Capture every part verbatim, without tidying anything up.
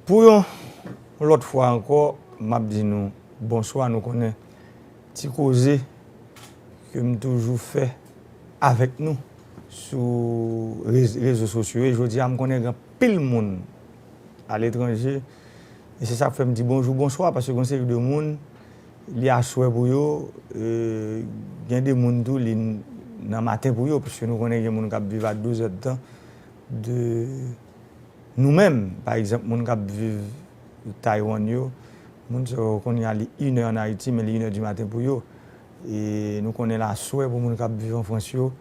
Pou yon lòt fwa ankò, m ap di nou bonswa. Nou konnen ti koze ke m toujou fè avèk nou sou rez-, rezo sosyo yo. E jodi a, m konnen gen anpil moun aletranje. E se sa k fè m di bonjou, bonswa, paske gen yon seri de moun, li aswè pou yo, e, gen de moun tou, li n-, nan maten pou yo, paske nou konnen gen moun k ap viv a douz èdtan de nou menm. Pa egzanp, moun k ap viv Taiwan yo, moun sa yo kounye a li inè ann Ayiti, men li inè di maten pou yo. E nou konnen l aswè pou moun k ap viv an Frans yo.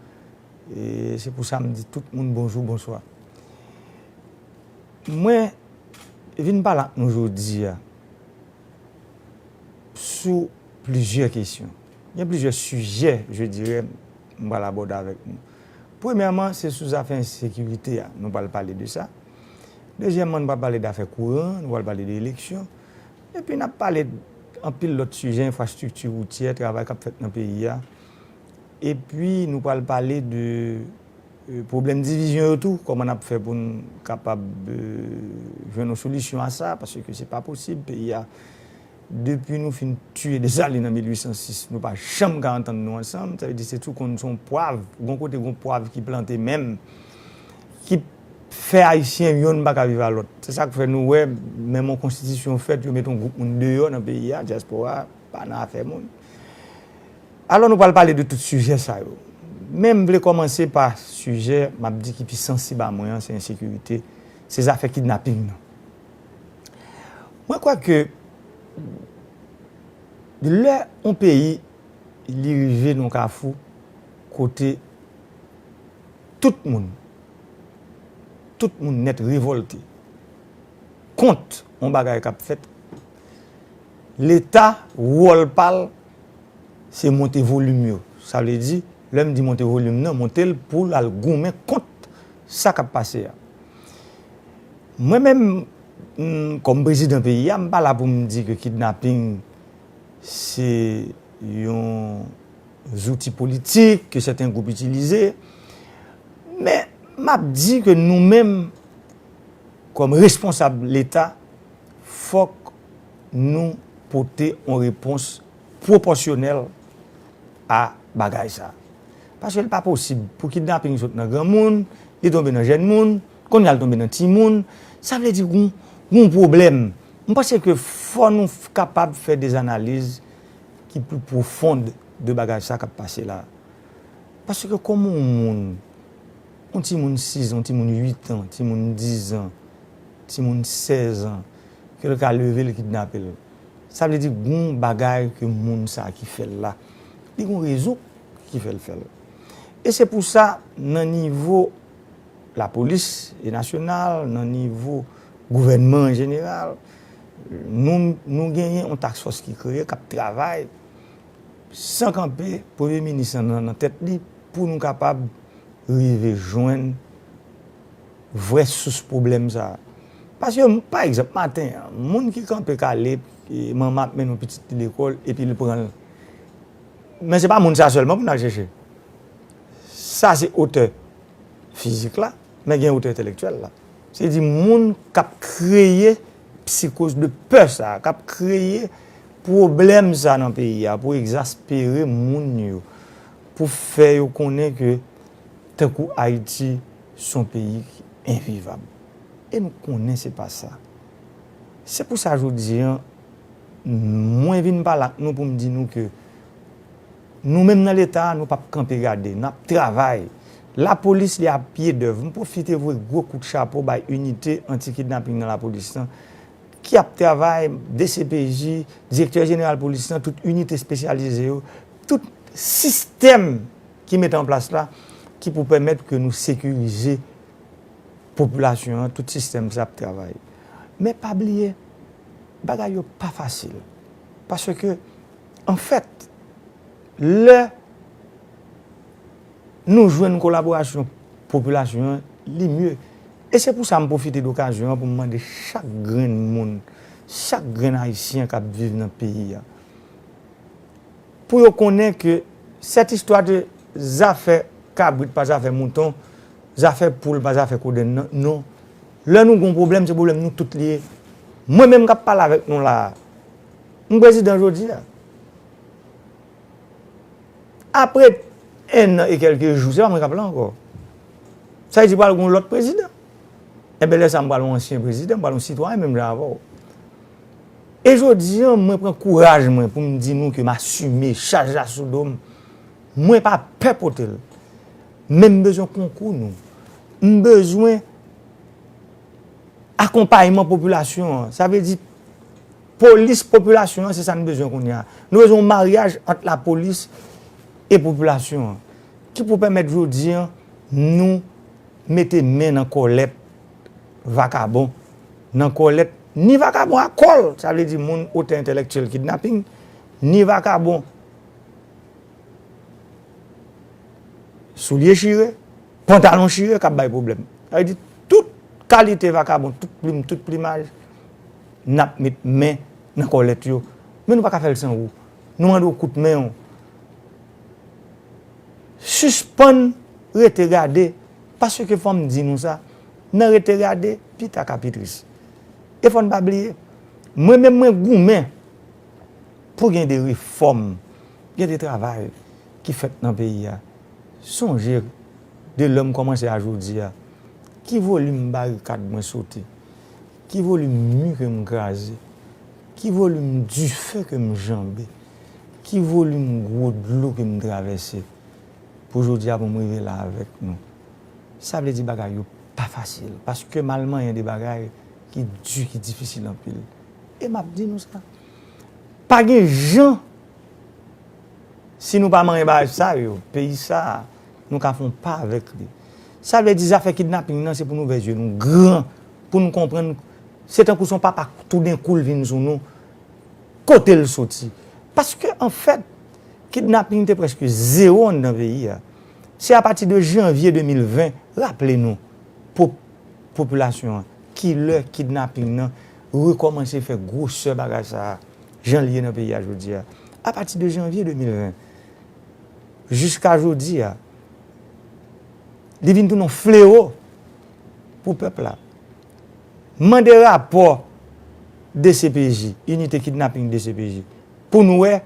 E se pou sa m di tout moun bonjou, bonswa. Mwen vin pale ak nou jodi a sou plizyè kesyon. Gen plizyè sijè, je dirais, m pral abòde avèk nou. Premyèman, se sou zafè ensekirite a. Nou pral pale de sa. Dezyèmman, nou pral pale dafè kouran, nou pral pale de eleksyon. Epi n ap pale anpil lòt sijè, enfrastrikti woutyè, travay k ap fèt nan peyi a. Epi nou pral pale de, e, pwoblèm divizyon yo tou, kòman n ap fè pou n kapab, e, jwenn yon solisyon a sa, paske se pa posib, peyi a, depi nou fin tiye Desalin an mil uit san sis, nou pa janm ka antann nou ansanm. Sa vle di se tou konn se yon pwav, gon kote gon pwav ki plante menm, ki fè Ayisyen yonn pa ka viv a lòt. Se sa k fè nou wè, menm yon konstitisyon fèt, yo mete yon gwoup moun deyò nan peyi a, dyaspora pa nan afè moun. Alò, nou pral pale de tout sijè sa yo. Men m vle kòmanse pa sijè, m ap di, ki pi sansib a mwen an, se ensekirite, se zafè kidnaping nan. Mwen kwè ke lè yon peyi li rive nan kafou kote tout moun, tout moun nèt revòlte kont yon bagay k ap fèt, Leta, wòl pa l, se monte volim yo. Sa vle di, lè m di monte volim nan, monte l pou l al goumen kont sa k ap pase a. Mwen menm, m, kòm prezidan peyi a, m pa la pou m di ke kidnaping se yon zouti politik ke sèten gwoup itilize. Men, m ap di ke nou menm, kòm responsab Leta, fòk nou pote yon repons pwopòsyonèl a bagay sa. Paske l pa posib pou kidnaping sot nan granmoun, li tonbe nan jèn moun, kounye a l tonbe nan timoun. Sa vle di gon, gon pwoblèm. M panse ke fò nou f-, kapab fè de analiz ki pli pwofond de bagay sa k ap pase la. Paske kòman yon moun, yon timoun sis an, yon timoun uit an, timoun diz an, timoun sèz an, ke l ka leve l kidnape l. Sa vle di gon bagay ke moun sa ki fè l la, li gon rezon ki fè l fè l. E se pou sa, nan nivo lapolis e nasyonal, nan nivo gouvènman an jeneral, nou, nou genyen yon task force ki kreye, k ap travay san kanpe, premye minis lan nan, nan tèt li, pou nou kapab rive jwenn vrè sous pwoblèm sa a. Paske, pa egzanp, maten an, moun ki kanpe kale, e, manman ap mennen yon pitit li lekòl, epi l pran l. Men se pa moun sa sèlman pou n al chèche. Sa se otè fizik la, men gen otè entèlektyèl la. Se di moun k ap kreye psikoz de pè sa, k ap kreye pwoblèm sa nan peyi a, pou egzaspere moun yo, pou fè yo konnen ke tankou Ayiti se yon peyi ki envivab. E nou konnen se pa sa. Se pou sa jodi a, mwen vin pale ak nou pou m di nou ke nou menm nan Leta a, nou p ap kanpe gade, n ap travay. Lapolis, li a pye dèv. M pwofite voye gwo kout chapo bay inite anti-kidnaping nan lapolis lan, ki ap travay, D C P J, direktè jeneral polis lan, tout inite espesyalize yo, tout sistèm ki mete an plas la, ki pou pèmèt ke nou sekirize popilasyon an, tout sistèm sa ap travay. Men pa bliye, bagay yo pa fasil. Paske, anfèt, lè nou jwenn kolaborasyon popilasyon an, li mye. E se pou sa m pwofite de okazyon an pou m mande chak grenn moun, chak grenn Ayisyen k ap viv nan peyi a, pou yo konnen ke sèt istwa de zafè kabrit pa zafè mouton, zafè poul pa zafè kodenn nan, non. Lè nou gon pwoblèm, se pwoblèm nou tout li ye. Mwen menm k ap pale avèk nou la a, m prezidan jodi a. Apre en an e kèlke jou, se pa mwen k ap la ankò. Sa vle di pral gen yon lòt prezidan. Enben, lè sa a, m pral yon ansyen prezidan, m pral yon sitwayen menm jan avè w. E jodi a, mwen pran kouraj mwen pou m di nou ke m asime chaj la sou do m. Mwen pa pè pote l. Men m bezwen konkou nou. M bezwen akonpayman popilasyon an. Sa vle di, polis popilasyon an, se sa n bezwen kounye a. Nou bezwen yon maryaj ant lapolis e popilasyon an. Ki pou pèmèt jodi a, nou mete men nan kòlèt vakabon, nan kòlèt ni vakabon a kòl, sa vle di moun otè entèlektyèl kidnaping, ni vakabon soulye chire, pantalon chire k ap bay pwoblèm. Sa vle di tout kalite vakabon, tout plim, tout plimaj, n ap met men nan kòlèt yo. Men nou pa ka fè l san ou. Nou mande w kout men w. Sispann rete gade, paske fò m di nou sa, nan rete gade, pita ka pi tris. E fò n pa bliye, mwen menm mwen goumen pou gen de refòm, gen de travay ki fèt nan peyi a. Sonje, de lè m kòmanse a jodi a, ki volim barikad mwen sote, ki volim mi ke m kraze, ki volim dife ke m janbe, ki volim gwo dlo ke m travèse, pou jodi a pou m rive la avèk nou. Sa vle di bagay yo pa fasil, paske m al manyen de bagay ki di, ki difisil anpil. E m ap di nou sa, pa gen jan, si nou pa manyen bagay sa yo, peyi sa a, nou ka fè yon pa avèk li. Sa vle di zafè kidnaping nan, se pou nou ouvè zye nou gran, pou nou konprann, se tankou se yon papa toudenkou l vin sou nou, kote l soti. Paske, anfèt, kidnaping te prèske zewo anndan peyi a. Se apati de janvye de mil ven, raple nou, pop-, popilasyon an, kilè kidnaping nan rekòmanse fè gwosè bagay sa a, jan l ye nan peyi a jodi a. Apati de janvye de mil ven, jiska jodi a, li vin tounen yon flewo pou pèp la. Mande rapò D C P J, Inite Kidnaping D C P J, pou nou wè,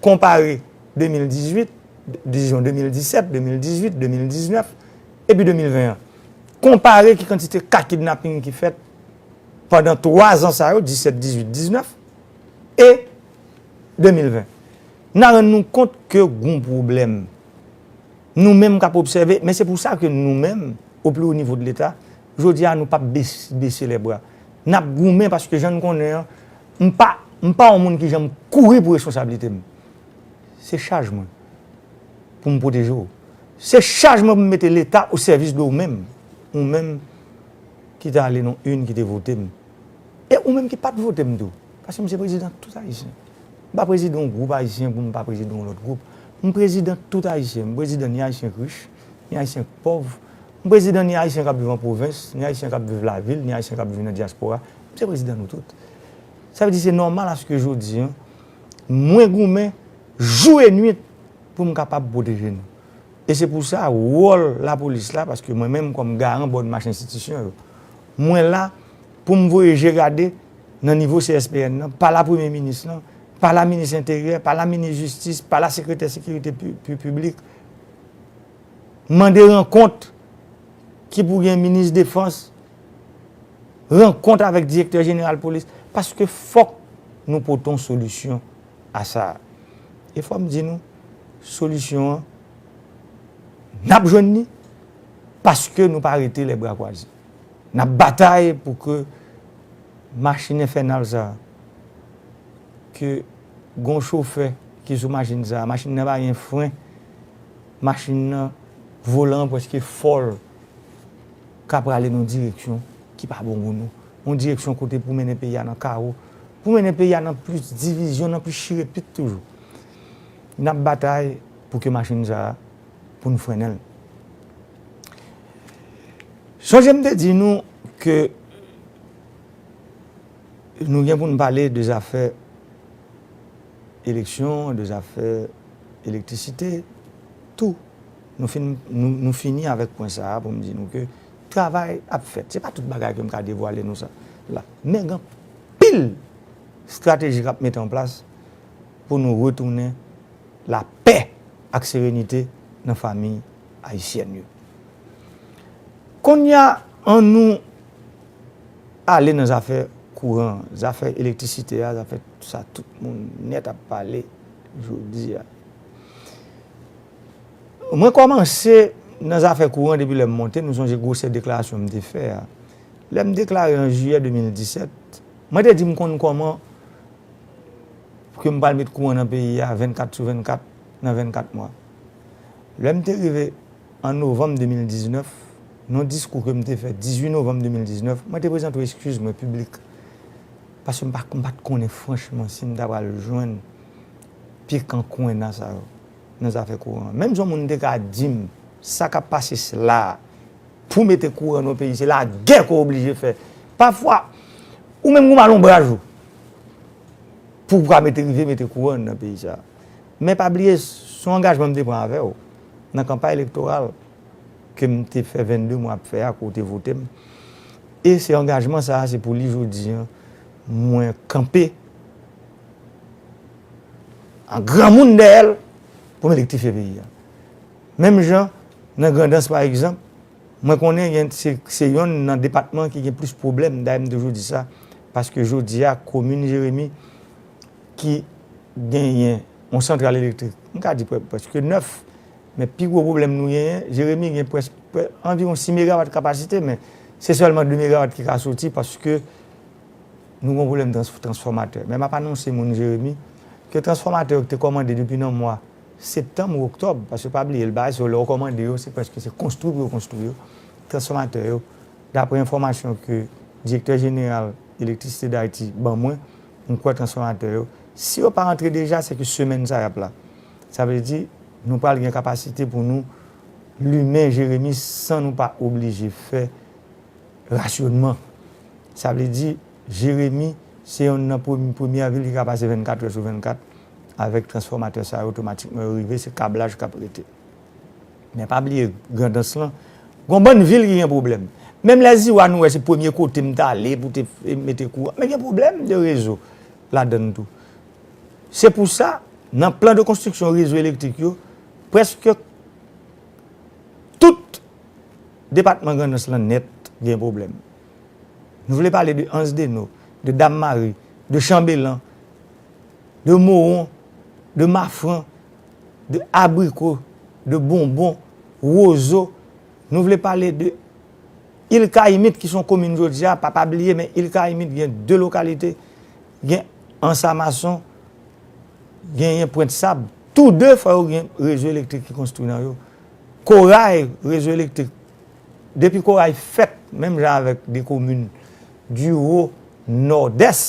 konpare de mil dizuit, dizon de mil disèt, de mil dizuit, de mil diznèf, epi de mil ven an. Konpare ki kantite ka kidnaping ki fèt pandan twa zan sa yo, disèt, dizuit, diznèf, e de mil ven. N a rann nou kont ke gon pwoblèm. Nou menm k ap obsève, men se pou sa ke nou menm, au plus haut niveau de l'État, jodi a nou p ap bes-, bese lè bra. N ap goumen paske jan n konnen an, m pa, m pa yon moun ki janm kouri pou responsablite m. Se chaj mwen pou m pwoteje w. Se chaj mwen pou m mete Leta o sèvis de ou menm. Ou menm ki te ale nan urn, ki te vote m. E ou menm ki pa t vote m tou. Paske m se prezidan tout Ayisyen. M pa prezidan yon gwoup ayisyen pou m pa prezidan yon lòt gwoup. M prezidan tout Ayisyen. M prezidan ni Ayisyen k rich, ni Ayisyen k pòv. M prezidan ni Ayisyen k ap viv an pwovens, ni Ayisyen k ap viv lavil, ni Ayisyen k ap viv nan dyaspora. M se prezidan nou tout. Sa vle di se nòmal aske jodi a, mwen goumen jou e nuit pou m kapab pwoteje nou. E se pou sa, wòl lapolis la, paske mwen menm kòm garan bòn mach enstitisyon yo, mwen la pou m voye je gade nan nivo C S P N nan, pa la premye minis lan, pa la minis enteryè, pa la minis jistis, pa la sekretè sekirite pi-, pi-, piblik. Mande rankont ki pou gen minis defans, rankont avèk direktè jeneral polis, paske fòk nou pote yon solisyon a sa a. E fò m di nou, solisyon an, n ap jwenn li, paske nou pa rete lè bra kwaze. N ap batay pou ke machin enfènal sa a, ke gon chofè ki sou machin sa a, machin nan pa gen fren, machin nan, volan an prèske fòl, ka prale nan yon direksyon ki pa bon pou nou. Yon direksyon kote pou mennen peyi a nan kawo, pou mennen peyi a nan plis divizyon, nan plis chirepit toujou. N ap batay pou ke machin sa a, pou n frennen l. Sonje m te di nou ke nou gen pou n pale de zafè eleksyon, de zafè elektrisite, tou. Nou fin, nou, nou fini avèk pwen sa a pou m di nou ke travay ap fèt. Se pa tout bagay ke m ka devwale nou sa la. Men gen anpil estrateji k ap mete an plas pou nou retounen lapè ak serenite nan fanmi ayisyèn yo. Kounye a, ann nou ale nan zafè kouran, zafè elektrisite a, zafè sa tout moun nèt ap pale jodi a. Mwen kòmanse nan zafè kouran depi lè m monte, nou sonje gwosè deklarasyon m te fè a. Lè m deklare an jiyè de mil disèt, mwen te di m konn kòman ke m pral met kouran nan peyi a vennkat sou vennkat nan vennkat mwa. Lè m te rive an novanm de mil diznèf, nan diskou ke m te fè dizuit novanm de mil diznèf, mwen te prezante yon eskiz mwen piblik. Paske m pa, m pa t konnen franchman si m ta pral jwenn pye kankwenna sa yo nan zafè kouran an. Menm jan moun te ka di m sa k ap pase la a, pou mete kouran nan peyi, se lagè ke w oblije fè. Pafwa, ou menm ou mal onbraj ou pou w ka mete, rive mete kouran nan peyi sa a. Men pa bliye, se yon angajman m te pran avè w nan kanpay elektoral ke m te fè vennde mwa ap fè a, ke w te vote m. E se angajman sa a, se pou li jodi a, mwen kanpe an granmoun dèyè l pou m elektrifye peyi a. Menm jan, nan Grandans, pa egzanp, mwen konnen gen, se, se yonn nan depatman ki gen plis pwoblèm, dayè m toujou di sa, paske jodi a, komin Jeremi ki genyen yon santral elektrik, m ka di prè-, prèske nèf, men pi gwo pwoblèm nou genyen, Jeremi gen près-, prè-, anviwon sis megawat kapasite, men se sèlman de megawat ki ka soti paske nou gen pwoblèm trans-, transfòmatè. Men m ap anonse moun Jeremi ke transfòmatè yo ki te kòmande depi nan mwa septanm ou oktòb, paske pa bliye, l bagay sa yo, lè yo kòmande yo, se prèske se konstwi pou yo konstwi yo. Transfòmatè yo, daprè enfòmasyon ke direktè jeneral Elektrisite Dayiti ban mwen, m kwè transfòmatè yo, si yo pa rantre deja, se ke semèn sa y ap la. Sa vle di, nou pral gen kapasite pou nou limen Jeremi san nou pa oblije fè rasyonman. Sa vle di, Jeremi se yonn nan premye, premyè vil ki ka pase vennkat è sou vennkat avèk transfòmatè sa yo, otomatikman yo rive, se kablaj k ap rete. Men pa bliye, Grandans lan, gon bann vil ki gen pwoblèm. Menm Lèziwa, nou wè se premye kote m t ale pou te f-, mete kouran. Men gen pwoblèm de rezo ladann tou. Se pou sa, nan plan de konstriksyon rezo elektrik yo, prèske tout depatman Grandans lan nèt gen pwoblèm. Nou vle pale de Anse des Naux, de Dam Mari, de Chanbelan, de Mowon, de Mafran, de Abriko, de Bonbon, Wozo. Nou vle pale de Il Kayimit, ki se yon komin jodi a, pa, pa bliye, men Il Kayimit gen de lokalite, gen Anse à Maçon, genyen Pwent Sab. Tou de, fò yo gen rezo elektrik ki konstwi nan yo. Koray, rezo elektrik. Depi Koray fèt, menm jan avèk de komin di wo Nòdès,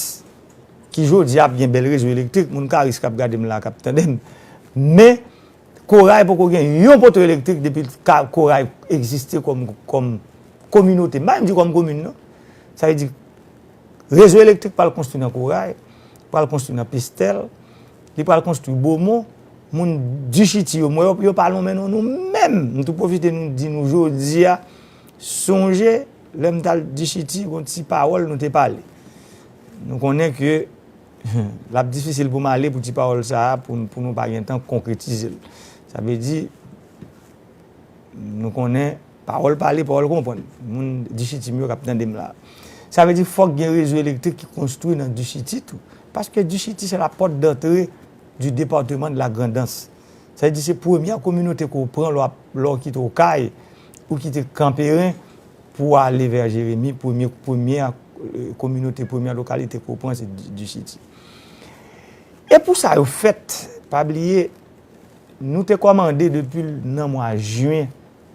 ki jodi a ap gen bèl rezo elektrik, moun Karis k ap gade m la, k ap tande m. Men, Koray poko gen yon poto elektrik depi ka-, Koray egziste kòm, kòm kominote. M pa menm di kòm komin, non. Sa vle di, rezo elektrik pral konstwi nan Koray, pral konstwi nan Pestèl, li pral konstwi Bomon. Moun Dichiti yo, mwen, yo, yo pa lonmen non nou menm. M tou pwofite nou di nou jodi a, sonje, lè m t al Dichiti, gon ti pawòl nou te pale. Nou konnen ke l ap difisil pou m ale pou ti pawòl sa a, pou, pou nou pa gentan konkretize l. Sa vle di, nou konnen, pawòl pale, pawòl konprann. Moun Dichiti m yo k ap tande m la. Sa vle di, fòk gen rezo elektrik ki konstwi nan Dichiti tou. Paske Dichiti, se la porte d'entrée du département de la Grand'Anse. Sa vle di, se premyè kominote ke w pran lè w ap, lè w kite Okay, ou kite Kanperen, pou w ale vè Jeremi, premye, premyè, eh, kominote, premyè lokalite ke w pran, se Di-, Dichiti. E pou sa yo fèt, pa bliye, nou te kòmande depi nan mwa jen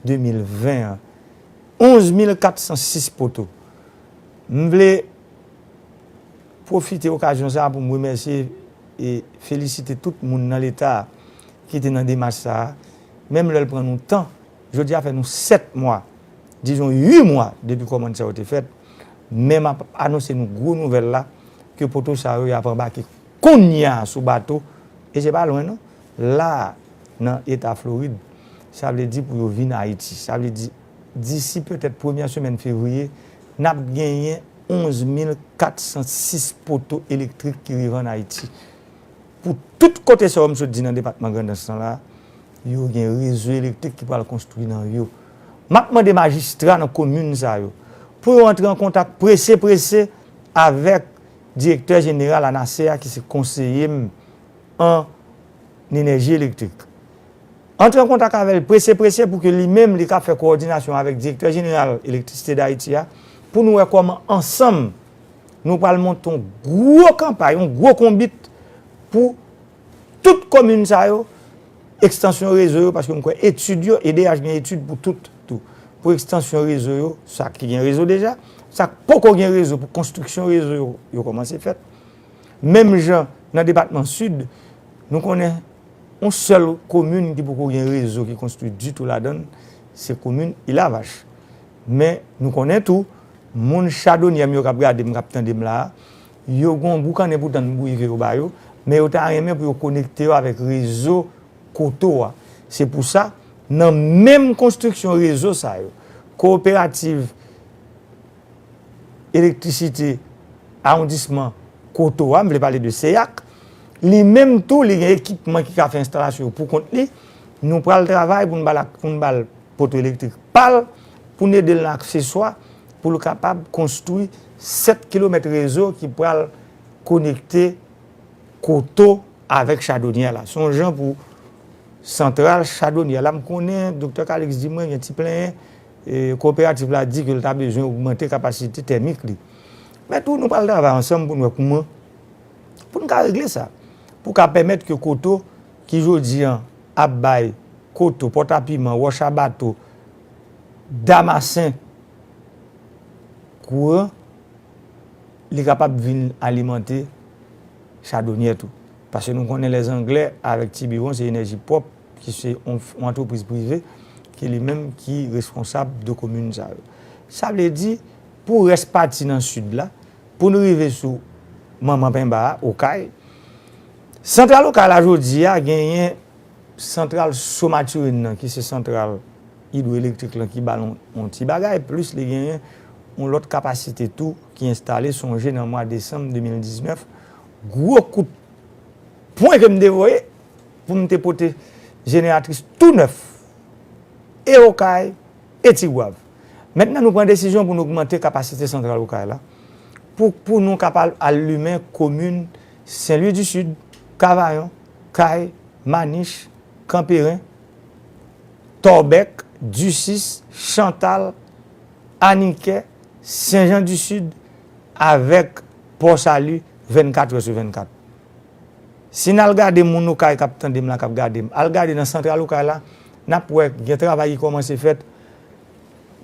de mil ven an, onz mil kat san sis poto. M vle pwofite okazyon sa a pou m remèsye e felisite tout moun nan Leta ki te nan demach sa a. Menm lè l pran nou tan, jodi a fè nou sèt mwa, dizon uit mwa depi kòmand sa yo te fèt. Men m ap anonse nou gwo nouvèl la, ke poto sa yo, y ap anbake kounye a sou bato, e se pa lwen non, la a, nan eta Florid. Sa vle di pou yo vin Ayiti. Sa vle di, disi petèt premyè semèn fevriye, n ap genyen onz mil kat san sis poto elektrik ki rive ann Ayiti. Pou tout kote sa yo m sot di nan depatman Grandans lan la, yo gen rezo elektrik ki pral konstwi nan yo. M ap mande majistra nan komin sa yo pou yo antre an kontak prese prese avèk direktè jeneral ANASE a ki se konseye m an enèji elektrik. Antre an kontak avè l prese prese pou ke li menm li ka fè kowòdinasyon avèk direktè jeneral Elektrisite Dayiti a pou nou wè kòman ansanm nou pral monte yon gwo kanpay, yon gwo konbit pou tout komin sa yo, ekstansyon rezo yo, paske m kwè etid yo, EDH gen etid pou tout tou. Pou ekstansyon rezo yo, sa ki gen rezo deja, sa k poko gen rezo pou konstriksyon rezo yo, yo kòmanse fèt. Menm jan nan depatman Sid, nou konnen yon sèl komin ki poko gen rezo ki konstwi ditou ladan l, se komin Ilavach. Men nou konnen tou, moun Chadonyè m yo k ap gade m, k ap tande m la a, yo gen yon boukannen pou tann bouyi ke yo ba yo, men yo ta renmen pou yo konekte yo avèk rezo Koto a. Se pou sa, nan menm konstriksyon rezo sa yo, Kowoperativ Elektrisite Awondisman Koto a, m vle pale de CEAC, li menm tou, li gen ekipman ki ka fè enstalasyon yo pou kont li. Nou pral travay pou n ba l, pou n ba l poto elektrik pa l, pou n ede l nan akseswa, pou l kapab konstwi sèt kilomèt rezo ki pral konekte Koto avèk Chadonyè la. Se yon jan pou santral Chadonyè la. M konnen Doktè Calix di mwen gen ti plenyen, e, kowoperativ la di ke l ta bezwen ogmante kapasite tèmik li. Men tou, nou pral travay ansanm pou n wè kouman, pou n ka regle sa. Pou ka pèmèt ke Koto, ki jodi an ap bay Koto, Pòtapiman, Wòch a Bato, Damasen kouran, li kapab vin alimante Chadonyè tou. Paske nou konnen Lèzanglè avèk Tibiwon se Enèji Pwòp ki se yon, yon antrepriz prive ki li menm ki responsab de komin sa yo. Sa vle di, pou rès pati nan Sid la, pou n rive sou Manman Penba a, Okay, santral Okay la jodi a genyen santral Somaturen nan, ki se santral idwoelektrik lan ki ba l yon, yon ti bagay, plis li genyen yon lòt kapasite tou ki enstale, sonje nan mwa desanm de mil diznèf, gwo kout pwen ke m te voye pou m te pote jeneratris tou nèf, e Okay, e Tigwav. Mentnan, nou pran desizyon pou n ogmante kapasite santral Okay la, pou, pou nou kapab al limen komin Sen Lwi di Sid, Kavayon, Kay, Manich, Kanperen, Tòbèk, Disis, Chantal, Anikè, Sen Jan di Sid, avèk Pò Sali vennkat è sou vennkat. Si n al gade moun Okay k ap tande m la, k ap gade m, al gade nan santral Okay la, n ap wè gen travay ki kòmanse fèt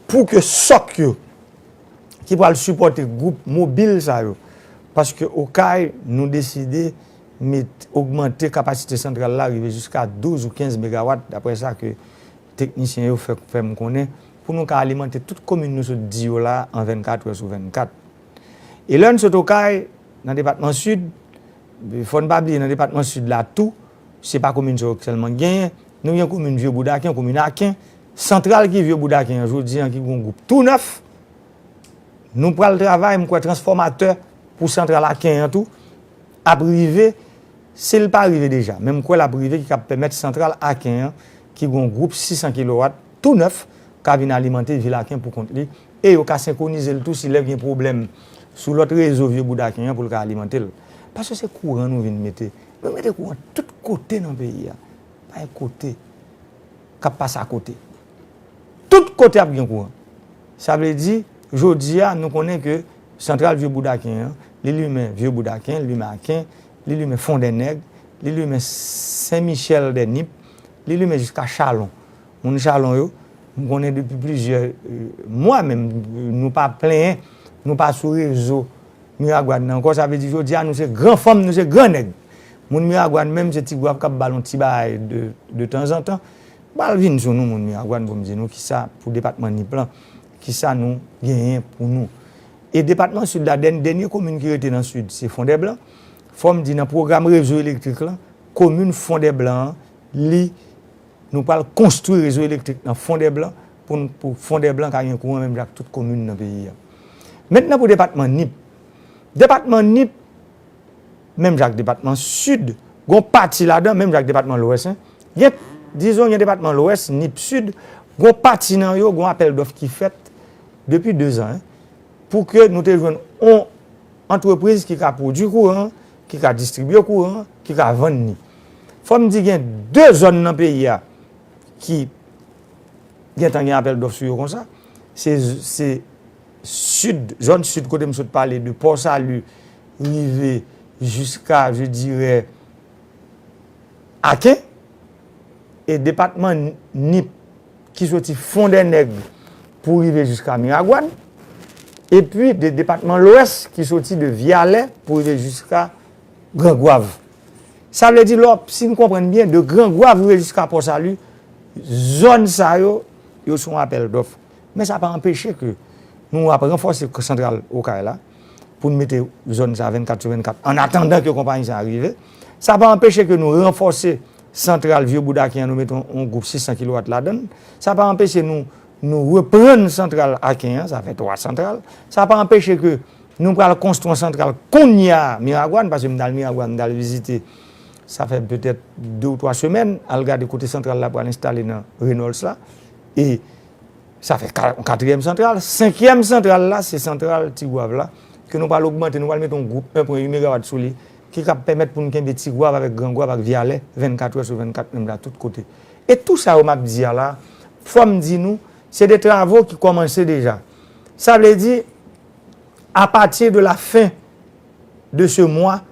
pou ke sòk yo ki pral sipòte gwoup mobil sa yo. Paske Okay, nou deside met, ogmante kapasite santral la rive jiska douz ou kenz megawat, daprè sa ke teknisyen yo fè, fè m konnen, pou nou ka alimante tout komin nou sot di yo la an vennkat è sou vennkat. E lè n sot Okay, nan depatman Sid, fò n pa bliye nan depatman Sid la tou, se pa komin sa yo sèlman k genyen. Nou gen komin Vye Boudaken, komin Aken, santral ki Vye Boudaken an, jodi an ki gen yon gwoup tou nèf. Nou pral travay, m kwè transfòmatè pou santral Aken an tou ap rive. Si l pa rive deja, men m kwè l ap rive, ki kab pèmèt santral Aken an, ki gen yon gwoup sis san kilowat tou nèf, ka vin alimante vil Aken pou kont li, e yo ka senkwonize l tou si lè gen pwoblèm sou lòt rezo Vye Boudaken an pou l ka alimante l. Paske se kouran nou vin mete. Nou mete kouran tout kote nan peyi a. Pa gen kote k ap pase akote. Tout kote ap gen kouran. Sa vle di, jodi a, nou konnen ke santral Vye Boudaken an, li limen Vye Boudaken, li limen Aken, li limen Fondènèg, li limen Sen Michèl dè Nip, li limen jiska Chalon. Moun Chalon yo, m konnen depi plizyè, e, mwa menm, nou pa plenyen, nou pa sou rezo Miragwàn nan ankò. Sa vle di jodi a, nou se gran fanm, nou se gran nèg. Moun Miragwàn menm, se Ti Gwav k ap ba l yon ti bagay de, de tanzantan. M pral vin sou nou, moun Miragwàn, pou m di nou kisa pou depatman Nip lan, kisa nou genyen pou nou. E depatman Sid la, dèn-, dènye komin ki rete nan Sid, se Fondèblan. Fò m di, nan pwogram rezo elektrik lan, komin Fondèblan an, li, nou pral konstwi rezo elektrik nan Fondèblan pou n, pou Fondèblan ka gen kouran menm jan ak tout komin nan peyi a. Mentnan pou depatman Nip. Depatman Nip, menm jan ak depatman Sid, gon pati ladan, menm jan ak depatman Lwès, en. Gen, dizon, gen depatman Lwès, Nip Sid, gon pati nan yo, gon apèl dòf ki fèt depi de zan, en, pou ke nou te jwenn on antrepriz ki ka pwodui kouran, ki ka distribye kouran, ki ka vann li. Fò m di gen de zòn nan peyi a ki gentan gen apèl dòf sou yo konsa. Se, se Sid, zòn Sid kote m sot pale de Port Salut, rive jiska, je dirais, Aken, e depatman Nip ki soti Fondènèg pou rive jiska Miragwàn, epi de depatman Lwès ki soti de Vyalè pou rive jiska Gran Gwav. Sa vle di, lè w, si n konprann byen, de Gran Gwav rive jiska Port Salut, zòn sa yo, yo se yon apèl dòf. Men sa pa anpeche ke nou ap ranfòse santral Okay la, pou n mete zòn sa vennkat sou vennkat, an atandan ke konpayi sa rive. Sa pa anpeche ke nou ranfòse santral Vye Boud Aken an, nou mete yon, yon gwoup sis san kilowat ladan l. Sa pa anpeche nou, nou reprann santral Aken an, sa fè twa santral. Sa pa anpeche ke nou pral konstwi yon santral kounye a Miragwàn, paske m t al Miragwàn, m t al vizite, sa fè petèt de ou twa semèn, al gade kote santral la pral enstale nan Reynolds la. E sa fè ka-, yon katriyèm santral. Senkyèm santral la, se santral Tigwav la, ke nou pral ogmante, nou pral mete yon gwoup en pwen uit megawat sou li, ki kab pèmèt pou n kenbe Tigwav avèk Gran Gwav ak Vyalè vennkat è sou vennkat, menm jan tout kote. E tou sa yo m ap di a la, fò m di nou, se de travo ki kòmanse deja. Sa vle di, à partir de la fin de ce mois,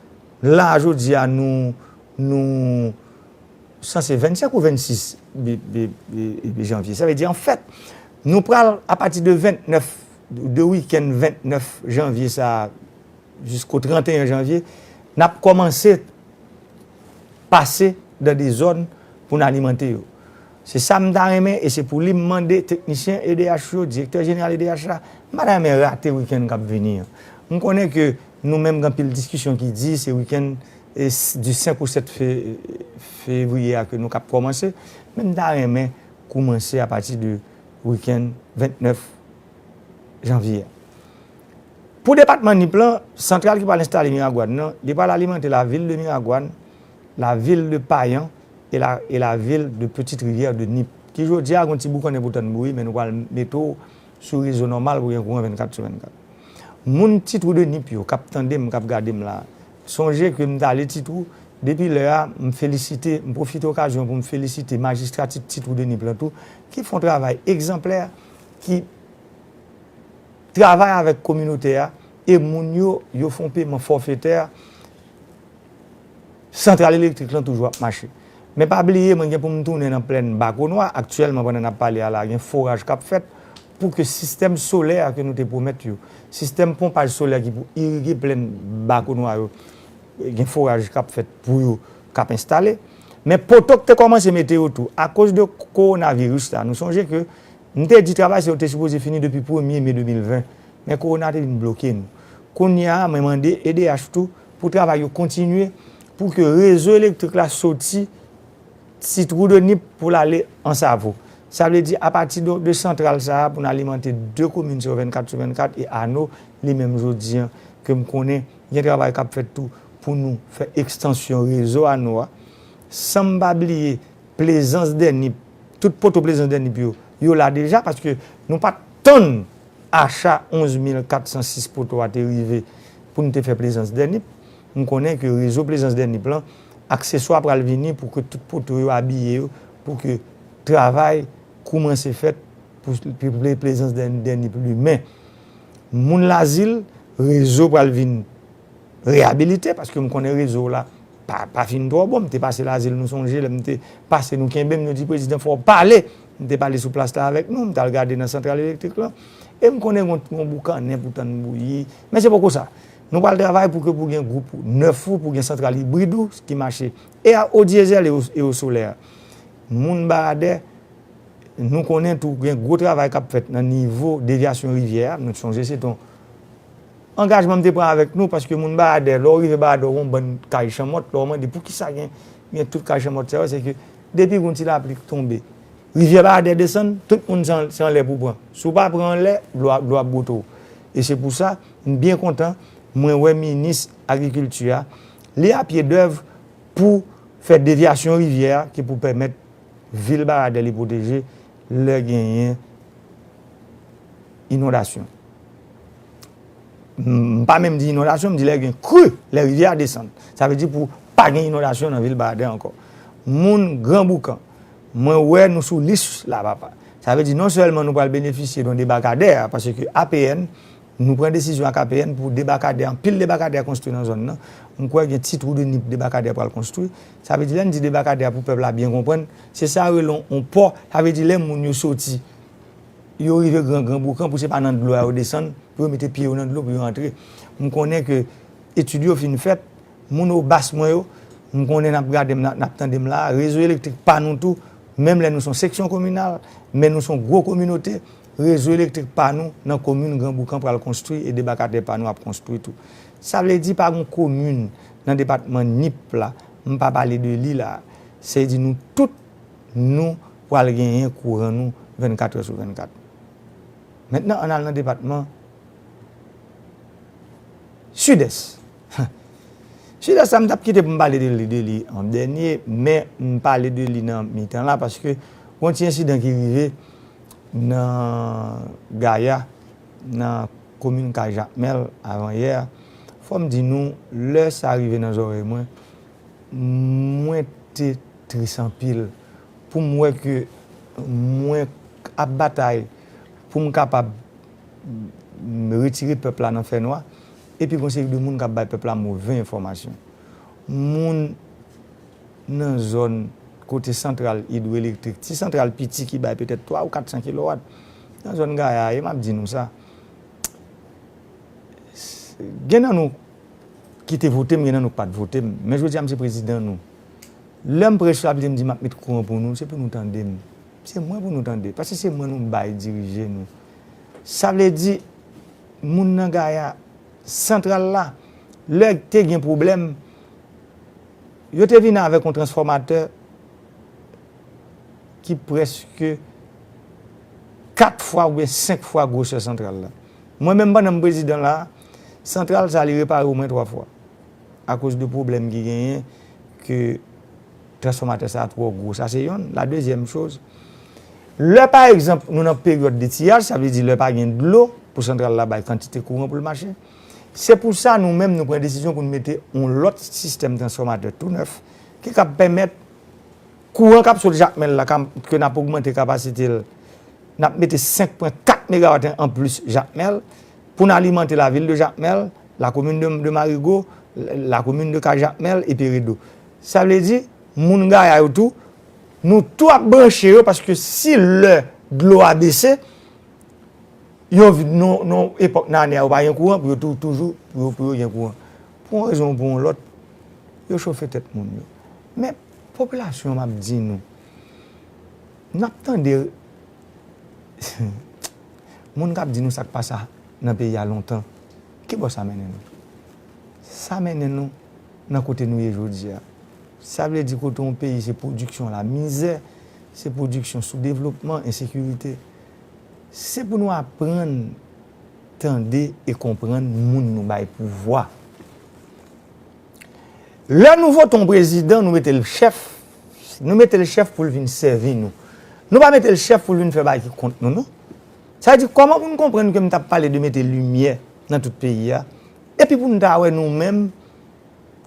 la, jodi a, nou, nou sanse vennsenk ou vennsis de, de, de, de janvye. Sa vle di, anfèt, nou pral, apati de ventnèf, de wikenn ventnèf janvye sa a, jisko tranteyen janvye, n ap kòmanse pase nan de zòn pou n alimante yo. Se sa m ta renmen, e se pou li m mande teknisyen E D H yo, direktè jeneral E D H la, m pa ta renmen rate wikenn k ap vini an. M konnen ke nou menm gen anpil diskisyon ki di se wikenn, e, s-, di senk ou sèt fe-, fevriye a ke nou k ap kòmanse, men m ta renmen kòmanse apati de wikenn ventnèf janvye a. Pou depatman Nip lan, santral ki pral enstale Miragwàn nan, li pral alimante lavil de Miragwàn, lavil de Payan e la, e lavil de Petite Rivière de Nip, ki jodi a gon ti boukannen pou tann bouyi, men nou pral mete w sou rezo nòmal pou gen kouran vennkat sou vennkat. Moun Ti Twou de Nip yo k ap tande m, k ap gade m la, sonje ke m t ale Ti Twou, depi lè a, m felisite, m pwofite okazyon pou m felisite majistra Ti, Ti Twou de Nip lan tou, ki fè yon travay egzanplè, ki travay avèk kominote a, e moun yo, yo fè yon peman fòfetè, santral elektrik lan toujou ap mache. Men pa bliye, mwen gen pou m tounen nan plèn Bakonwa, aktyèlman, pandan n ap pale a la, gen foraj k ap fèt pou ke sistèm solè a ke nou te pwomèt yo, sistèm ponpaj solè ki pou irige plèn Bakonwa yo, gen foraj k ap fèt pou yo, k ap enstale. Men poto k te kòmanse mete yo tou, akoz de kowonaviris la, nou sonje ke m te di travay sa yo te sipoze fini depi premye me de mil ven, men kowona te vin bloke nou. Kounye a, mwen mande E D H tou pou travay yo kontinye, pou ke rezo elektrik la soti Ti Twou de Nip pou l ale Ansavo. Sa vle di, apati de, de santral sa a, pou n alimante de komin sa yo vennkat sou vennkat, e Ano, li menm jodi an, ke m konnen, gen travay k ap fèt tou pou nou fè ekstansyon rezo Ano a. San m pa bliye, Plezans dè Nip, tout poto Plezans dè Nip yo, yo la deja, paske nou pa t tann acha onz mil kat san sis poto a te rive pou n te fè Plezans dè Nip. M konnen ke rezo Plezans dè Nip lan, akseswa pral vini pou ke tout poto yo abiye yo, pou ke travay koumanse fèt pou, pou Plezans dè, dè Nip limen. Moun Lazil, rezo pral vin reyabilite, paske m konnen rezo w la pa, pa fin twò bon. M te pase Lazil, nou sonje, lè m te pase, nou kenbe m, nou di, "Prezidan, fò w pale." M te pale sou plas la avèk nou, m t al gade nan santral elektrik lan. E m konnen gon, gon boukannen pou tann bouyi. Men se poko sa. Nou pral travay pou ke pou gen gwoup nèf ou, pou gen santral ibrid ou ki mache. E a, o dyezèl e o, e o solè. Moun Baradè, nou konnen tou gen gwo travay k ap fèt nan nivo devyasyon rivyè a. Nou sonje se t on angajman m te pran avèk nou, paske moun Baradè, lè w rive Baradè, w gen yon bann kay chanmòt, lè w mande poukisa gen, gen tout kay chanmòt sa yo, se ke depi gon ti lapli tonbe, rivyè Baradè desann, tout moun se an, se anlè pou pran. Si w pa pran anlè, dlo a, dlo ap bwote w. E se pou sa, m byen kontan, mwen wè minis agrikilti a, li a pye dèv pou fè devyasyon rivyè a ki pou pèmèt vil Baradè li pwoteje lè genyen inondasyon. M pa menm di inondasyon, m di lè gen kri, lè rivyè a desann. Sa vle di pou pa gen inondasyon nan vil Baradè ankò. Moun Gran Boukan, mwen wè nou sou lis la, papa. Sa vle di non sèlman nou pral benefisye nan debakadè a, paske A P N, nou pran desizyon ak A P N pou debakadè, anpil debakadè konstwi nan zòn nan. M kwè gen ti twou de Nip debakadè pral konstwi. Sa vle di lè n di debakadè pou pèp la byen konprann, se sa yo rele yon pò. Sa vle di lè moun yo soti, yo rive Gran Gran Boukan pou se pa nan dlo a yo desann, pou yo mete pye yo nan dlo pou yo antre. M konnen ke etid yo fin fèt, moun Obas mwen yo, m konnen n ap gade m, n ap tande m la, rezo elektrik pa nou tou, menm lè nou se yon seksyon kominal, men nou se yon gwo kominote, rezo elektrik pa nou nan komin Gran Boukan pral konstwi e debakadè pa nou ap konstwi tou. Sa vle di pa gen komin nan depatman Nip la, m pa pale de li la, se di nou tout nou pral genyen kouran nou vennkat è sou vennkat. Mentnan, ann al nan depatman Sidès. Sidès la, m t ap kite pou m pale de li, de li an dènye, men m pale de li nan mitan la, paske yon ti ensidan ki rive nan Gaya, nan komin Kay Jakmèl, avanyè. Fò m di nou, lè sa rive nan zòrèy mwen, mwen te tris anpil pou m wè ke mwen ap batay pou m kapab retire pèp la nan fènwa, epi gon seri de moun k ap bay pèp la move enfòmasyon. Moun nan zòn kote santral idwoelektrik, ti santral piti ki bay petèt twa ou kat san kilowat, nan zòn Gaya, e m ap di nou sa, gen nan nou ki te vote m, gen nan nou k pa t vote m. Men jodi a, m se prezidan nou. Lè m pran responsablite, m di m ap met kouran pou nou, se pou nou tande m. Se mwen pou nou tande. Paske se mwen nou bay dirije nou. Sa vle di, moun nan Gaya, santral la, lè te gen pwoblèm, yo te vini avèk yon transfòmatè ki prèske kat fwa oubyen senk fwa gwosè santral la. Mwen menm, pandan m prezidan la, santral sa li repare omwen twa fwa akoz de pwoblèm ki genyen ke transfòmatè sa twò gwo. Sa se yonn. La dezyèm choz, lè pa egzanp nou nan peryòd de tiyaj, sa vle di lè pa gen dlo pou santral la bay kantite kouran pou l mache, se pou sa nou menm nou pran desizyon pou nou mete yon lòt sistèm transfòmatè tou nèf ki kab pèmèt kouran k ap sot Jakmèl la, ke n ap ogmante kapasite l, n ap mete senk pwen kat megawat anplis Jakmèl pou n alimante lavil de Jakmèl, lakomin de, de Marigo, lakomin de Kay Jakmèl e Peredo. Sa vle di, moun Gaya yo tou, nou tou ap branche yo paske si lè dlo a bese, yo vin nan, nan epòk nan ane a, yo pa gen kouran, pou yo tou, toujou, pou yo, pou yo gen kouran. Pou yon rezon ou pou yon lòt, yo chofe tèt moun yo. Men, popilasyon an, m ap di nou, n ap tande moun k ap di nou sa k pase nan peyi a lontan. Ki bò sa mennen nou? Sa mennen nou nan kote nou ye jodi a. Sa vle di kote yon peyi se pwodiksyon lamizè, se pwodiksyon soudevlopman, ensekirite. Se pou nou aprann tande e konprann moun nou bay pouvwa. Lè nou vote yon prezidan, nou mete l chèf, nou mete l chèf pou l vin sèvi nou. Nou pa mete l chèf pou l vin fè bagay ki kont nou, non. Sa vle di, kòman pou n konprann ke m t ap pale de mete limyè nan tout peyi a, epi pou n ta wè nou menm,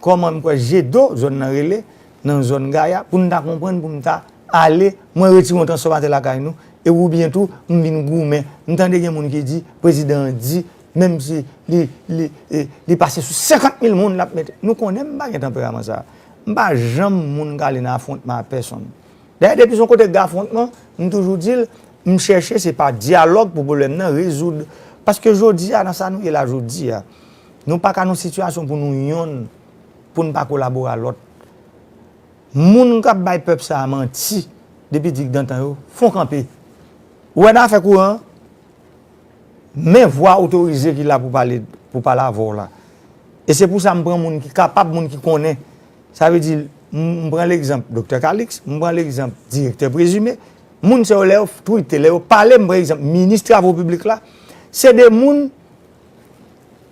kòman m kwè Jedo, zòn nan rele, nan zòn Gaya, pou n ta konprann, pou n ta ale, mwen retire yon transfòmatè lakay nou, e oubyen tou, m vin goumen. M tande gen moun ki di, prezidan an di, menm si li, li, e, li pase sou senkant mil moun, l ap mete. Nou konnen m pa gen tanperaman sa. M pa janm moun k ale nan afwontman ak pèsonn. Dayè, depi se yon kote k gen afwontman, m toujou di l, m chèche, se pa dyalòg pou pwoblèm nan rezoud. Paske jodi a, nan sa nou ye la jodi a, nou pa ka nan sitiyasyon pou nou yonn, pou n pa kolabore a lòt. Moun k ap bay pèp sa a manti depi digdantan yo, fon kanpe. Ou wè nan afè kouran an, men vwa otorize ki la pou pale, pou pale avè w la. E se pou sa m pran moun ki kapab, moun ki konnen. Sa vle di, m, m pran legzanp Doktè Calixte, m pran legzanp Direktè Présumé. Moun sa yo, lè yo twite, lè yo pale, m pran egzanp Minis Travo Piblik la. Se de moun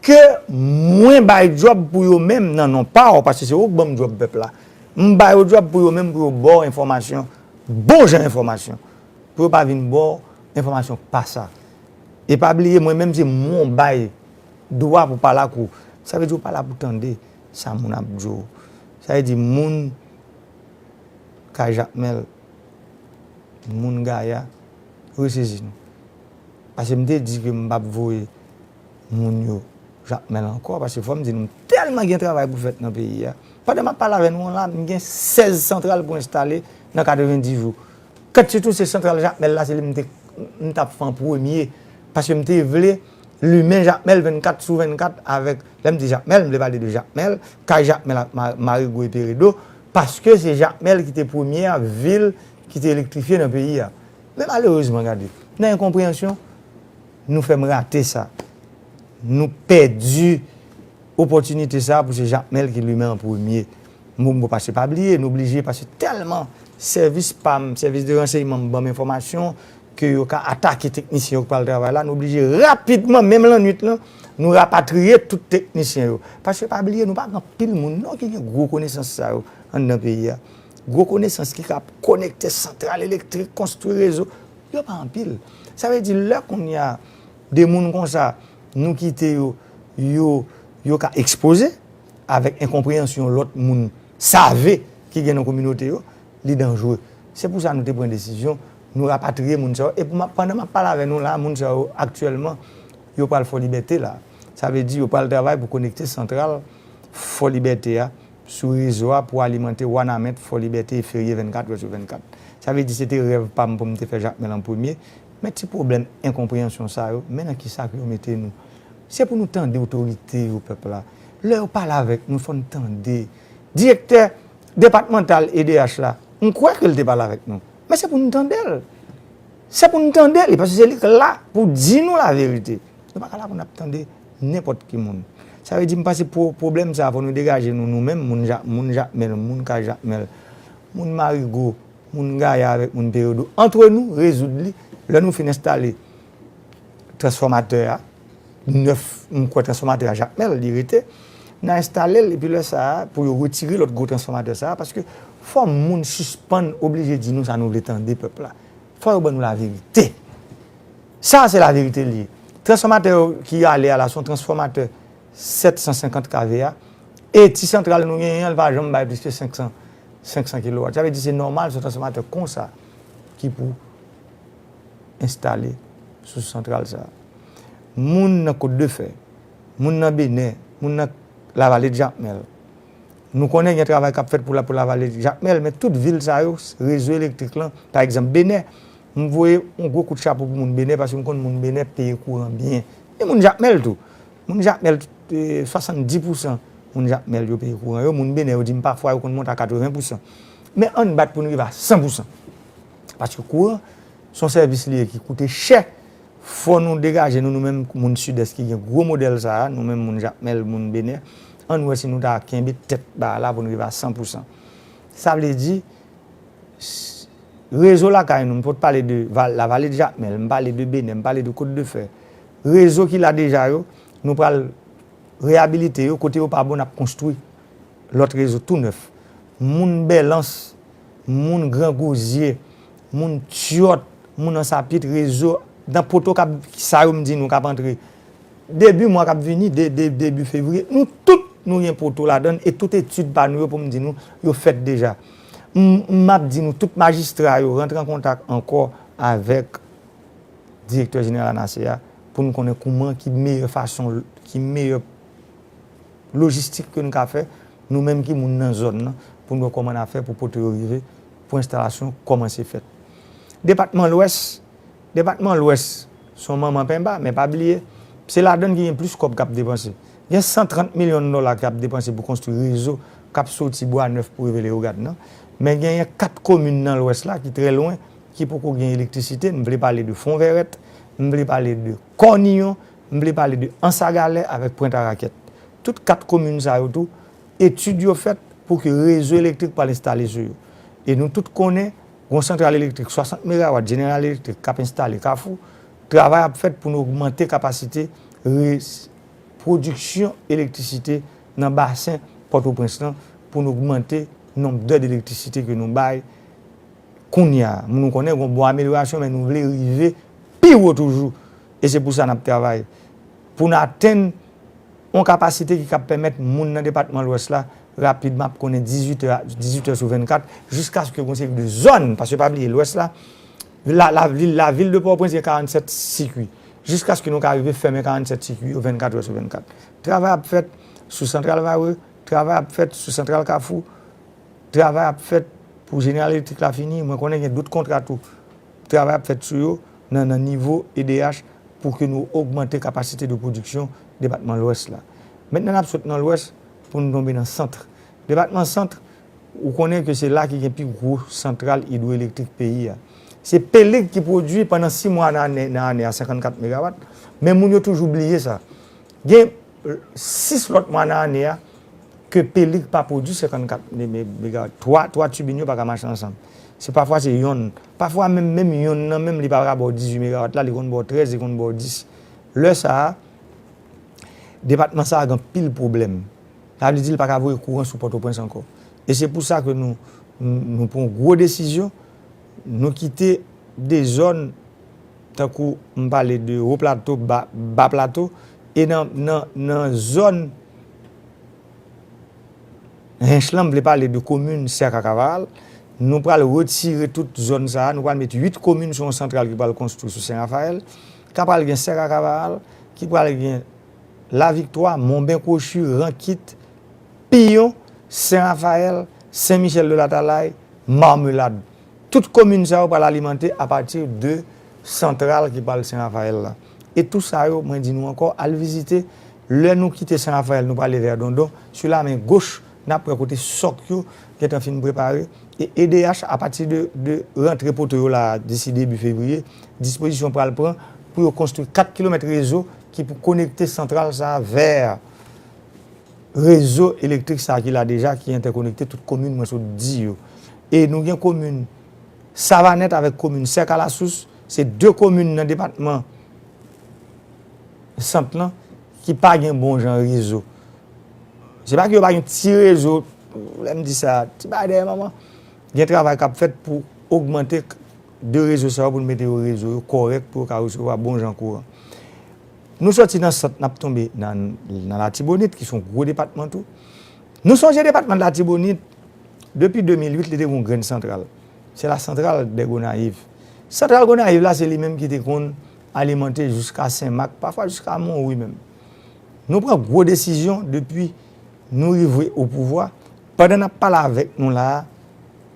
ke mwen bay djòb pou yo menm nan non pa w, paske se ou k ban m djòb pèp la. M ba yo djòb pou yo menm, pou yo ba w enfòmasyon, bon jan enfòmasyon. Pou yo pa vin ba w enfòmasyon k pa sa. E pa bliye, mwen menm se mwen w bay dwa pou pale ak ou. Sa vle di ou pa la pou tande sa moun ap di w. Sa vle di moun kay Jakmèl, moun Gaya, resezi nou. Paske m te di ke m p ap voye moun yo Jakmèl ankò, paske fò m di nou, m tèlman gen travay pou fèt nan peyi a. Pandan m ap pale avè nou an la, m gen sèz santral pou enstale nan katrevenndis jou. Kantite tou se santral Jakmèl la, se li m te, m t ap fè an premye. Paske m te vle limen Jakmèl vennkat sou vennkat avèk, lè m di Jakmèl, m vle pale de Jakmèl, kay Jakmèl ak Ma-, Marigo e Peredo, paske se Jakmèl ki te premyè vil ki te elektrifye nan peyi a. Men malerezman, gade, nan enkonpreyansyon, nou fè m rate sa. Nou pèdi opòtinite sa pou se Jakmèl ki limen an premye. Bon, bon, paske pa bliye, nou blije, paske tèlman sèvis pa m, sèvis de ransèyman m ban m enfòmasyon ke yo ka atake teknisyen yo k pral travay la, nou blije rapidman, menm lannwit lan, nou rapatriye tout teknisyen yo. Paske pa bliye, nou pa gen anpil moun non ki gen gwo konesans sa yo anndan peyi a. Gwo konesans ki ka konekte santral elektrik, konstwi rezo, yo pa anpil. Sa vle di, lè kounye a, de moun konsa, nou kite yo, yo, yo ka ekspoze avèk enkonpreyansyon lòt moun save ki gen nan kominote yo, li danjre. Se pou sa nou te pran desizyon, nou rapatriye moun sa yo. E pou m ap, pandan m ap pale avè nou la, moun sa yo aktyèlman, yo pral Fò Libète la. Sa vle di yo pral travay pou konekte santral Fò Libète a sou rezo a pou alimante Wanament, Fò Libète e Ferye vennkat èdtan sou vennkat. Sa vle di se te rèv pa m pou m te fè Jakmèl an premye. Men ti pwoblèm enkonpreyansyon sa yo, men nan kisa ke yo mete nou. Se pou nou tande otorite yo, pèp la. Lè yo pale avèk nou, fò n tande. Direktè depatmantal E D H la, m kwè ke l te pale avèk nou. Men se pou n tande l. Se pou n tande li, paske se li k la pou di nou laverite. Nou pa ka la pou n ap tande nenpòt ki moun. Sa vle di, m panse pwo-, pwoblèm sa a, fò nou degaje nou, nou menm, moun Ja-, moun Jakmèl, moun kay Jakmèl, moun Marigo, moun Gaya avèk moun Peredo. Antre nou, rezoud li. Lè nou fin enstale transfòmatè a, nèf, m kwè transfòmatè a Jakmèl, li rete. N a enstale l, epi lè sa a, pou yo retire lòt gwo transfòmatè sa a, paske fò moun sispann oblije di nou sa nou vle tande, pèp la. Fò yo ban nou laverite. Sa a se laverite li ye. Transfòmatè yo ki ale a la, se yon transfòmatè sèt san senkant K V A. E ti santral nou genyen an, li pa janm bay plis ke senk san, senk san kilowat. Sa vle di se nòmal, se yon transfòmatè konsa ki pou enstale sou santral sa a. Moun nan Kot de Fè, moun nan Benè, moun nan Lavale de Jakmèl. Nou konnen gen travay k ap fèt pou la, pou Lavale de Jakmèl, men tout vil sa yo, rezo elektrik lan, pa egzanp, Benè, m voye yon gwo kout chapo pou moun Benè, paske m konn moun Benè peye kouran byen. E moun Jakmèl tou. Moun Jakmèl, eh, swasanndis pousan moun Jakmèl yo peye kouran yo. Moun Benè yo di m pafwa yo konn monte a katreven pousan. Men ann bat pou n rive a san pousan. Paske kouran, se yon sèvis li ye ki koute chè. Fò nou degaje nou, nou menm moun Sidès ki gen gwo modèl sa a, nou menm moun Jakmèl, moun Benè, ann wè si nou ta kenbe tèt bagay la pou n rive a san pousan. Sa vle di, s-, rezo lakay nou, m pot pale de Val-, Lavale de Jakmèl, m pale de Benè, m pale de Kot de Fè. Rezo ki la deja yo, nou pral reyabilite yo, kote yo pa bon, n ap konstwi lòt rezo tou nèf. Moun Bèlans, moun Gran Gozye, moun Tyòt, moun Ansapit, rezo, nan poto k ap, sa yo m di nou k ap antre. Debi mwa k ap vini, de, de, debi fevriye, nou tout nou gen poto ladan l, e tout etid pa nou yo pou m di nou, yo fèt deja. M, m ap di nou, tout majistra yo rantre an kontak ankò avèk direktè jeneral ANASE a, pou n konnen kouman, ki meyè fason, ki meyè lojistik ke n ka fè, nou menm ki moun nan zòn nan, pou n wè kòman n a fè pou poto yo rive, pou enstalasyon kòmanse fèt. Depatman Lwès, depatman Lwès, se yon manman penba, men pa bliye, se ladan l ki gen plis kòb k ap depanse. Gen san trant milyon dola k ap depanse pou konstwi rezo k ap soti Bwa Nèf pou rive Leyogàn nan. Men genyen kat komin nan Lwès la ki trè lwen, ki poko gen elektrisite. M vle pale de Fonvèrèt, m vle pale de Kòniyon, m vle pale de Ansagalè avèk Pwent a Rakèt. Tout kat komin sa yo tou, etid yo fèt pou ke rezo elektrik pral enstale sou yo. E nou tout konnen, gon santral elektrik swasant megawat General Electric k ap enstale Kafou, travay ap fèt pou nou ogmante kapasite re-, pwodiksyon elektrisite nan basen Pòtoprens lan pou n ogmante nonb dè elektrisite ke nou bay kounye a. Nou konnen gen yon bon amelyorasyon, men nou vle rive pi wo toujou. E se pou sa n ap travay. Pou n atenn yon kapasite ki kab pèmèt moun nan depatman Lwès la rapidman ap konnen dizuit è, dizuit è sou vennkat, jiskaske gen yon seri de zòn, paske pa bliye Lwès la, la, la vil, la vil de Pòtoprens gen karannsèt sikui. Jiskaske nou ka rive fèmen karannsèt sikui yo vennkat è sou vennkat. Travay ap fèt sou Santral Varreux, travay ap fèt sou Santral Kafou, travay ap fèt pou Jeneral Elektrik la fini. Mwen konnen gen dout kontra tou. Travay ap fèt sou yo nan, nan nivo E D H pou ke nou ogmante kapasite de pwodiksyon depatman Lwès la. Mentnan n ap sot nan Lwès pou nou tonbe nan Sant. Depatman Sant, ou konnen ke se la ki gen pi gwo santral idwoelektrik peyi a. Se Pelig ki pwodui pandan sis mwa nan ane, nan ane a senkannkat megawat, men moun yo toujou bliye sa. Gen sis lòt mwa nan ane a ke Pelig pa pwodui senkannkat me-, me-, megawat. Twa, twa tibin yo pa ka mache ansanm. Se pafwa se yonn. Pafwa menm, menm yonn nan menm li pa ka ba w dizuit megawat la, li konn ba w trèz, li konn ba w dis. Lè sa a, depatman sa a gen anpil pwoblèm. Sa vle di li pa ka voye kouran sou Pòtoprens ankò. E se pou sa ke nou, nou, nou pran yon gwo desizyon, nou kite de zòn tankou m pale de Wo Plato, Ba, Ba Plato, e nan, nan, nan zòn Hench lan, m vle pale de komin Sè Kakavaral. Nou pral retire tout zòn sa a, nou pral met uit komin sou yon santral ki pral konstwi sou Sen Rafayèl, ka pral gen Sè Kakavaral, ki pral gen Laviktwa, Monben Kwochi, Rankit, Piyon, Sen Rafayèl, Sen Michèl de Latalay, Mamelad. Tout komin sa yo pral alimante apati de santral ki pral Sen Rafayèl la. E tou sa yo, mwen di nou ankò, al vizite. Lè nou kite Sen Rafayèl, nou prale vè Dondon, sou la men goch, n ap wè kote sòk yo gentan fin prepare. E E D H, apati de, de rantre poto yo la, disi debi fevriye, dispozisyon pral pran pou yo konstwi kat kilomèt rezo ki pou konekte santral sa a vè rezo elektrik sa a ki la deja, ki entèkonekte tout komin mwen sot di yo. E nou gen komin Savanèt avèk komin Sè Kalasous, se de komin nan depatman Sant lan ki pa gen bon jan rezo. Se pa ke yo pa gen ti rezo, lè m di sa, ti bagay dèyè manman. Gen travay k ap fèt pou ogmante de rezo sa yo, pou n mete yo rezo yo kòrèk, pou yo ka resevwa bon jan kouran. Nou sòti nan Sant, n ap tonbe nan, nan Latibonit, ki se yon gwo depatman tou. Nou sonje depatman Latibonit, depi de mil uit, li te gen yon grenn santral. Se la santral de Gonayiv. Santral Gonayiv la, se li menm ki te konn alimante jiska Senmak, pafwa jiska Monwi menm. Nou pran gwo desizyon depi nou rive o pouvwa. Pandan n ap pale avèk nou la a,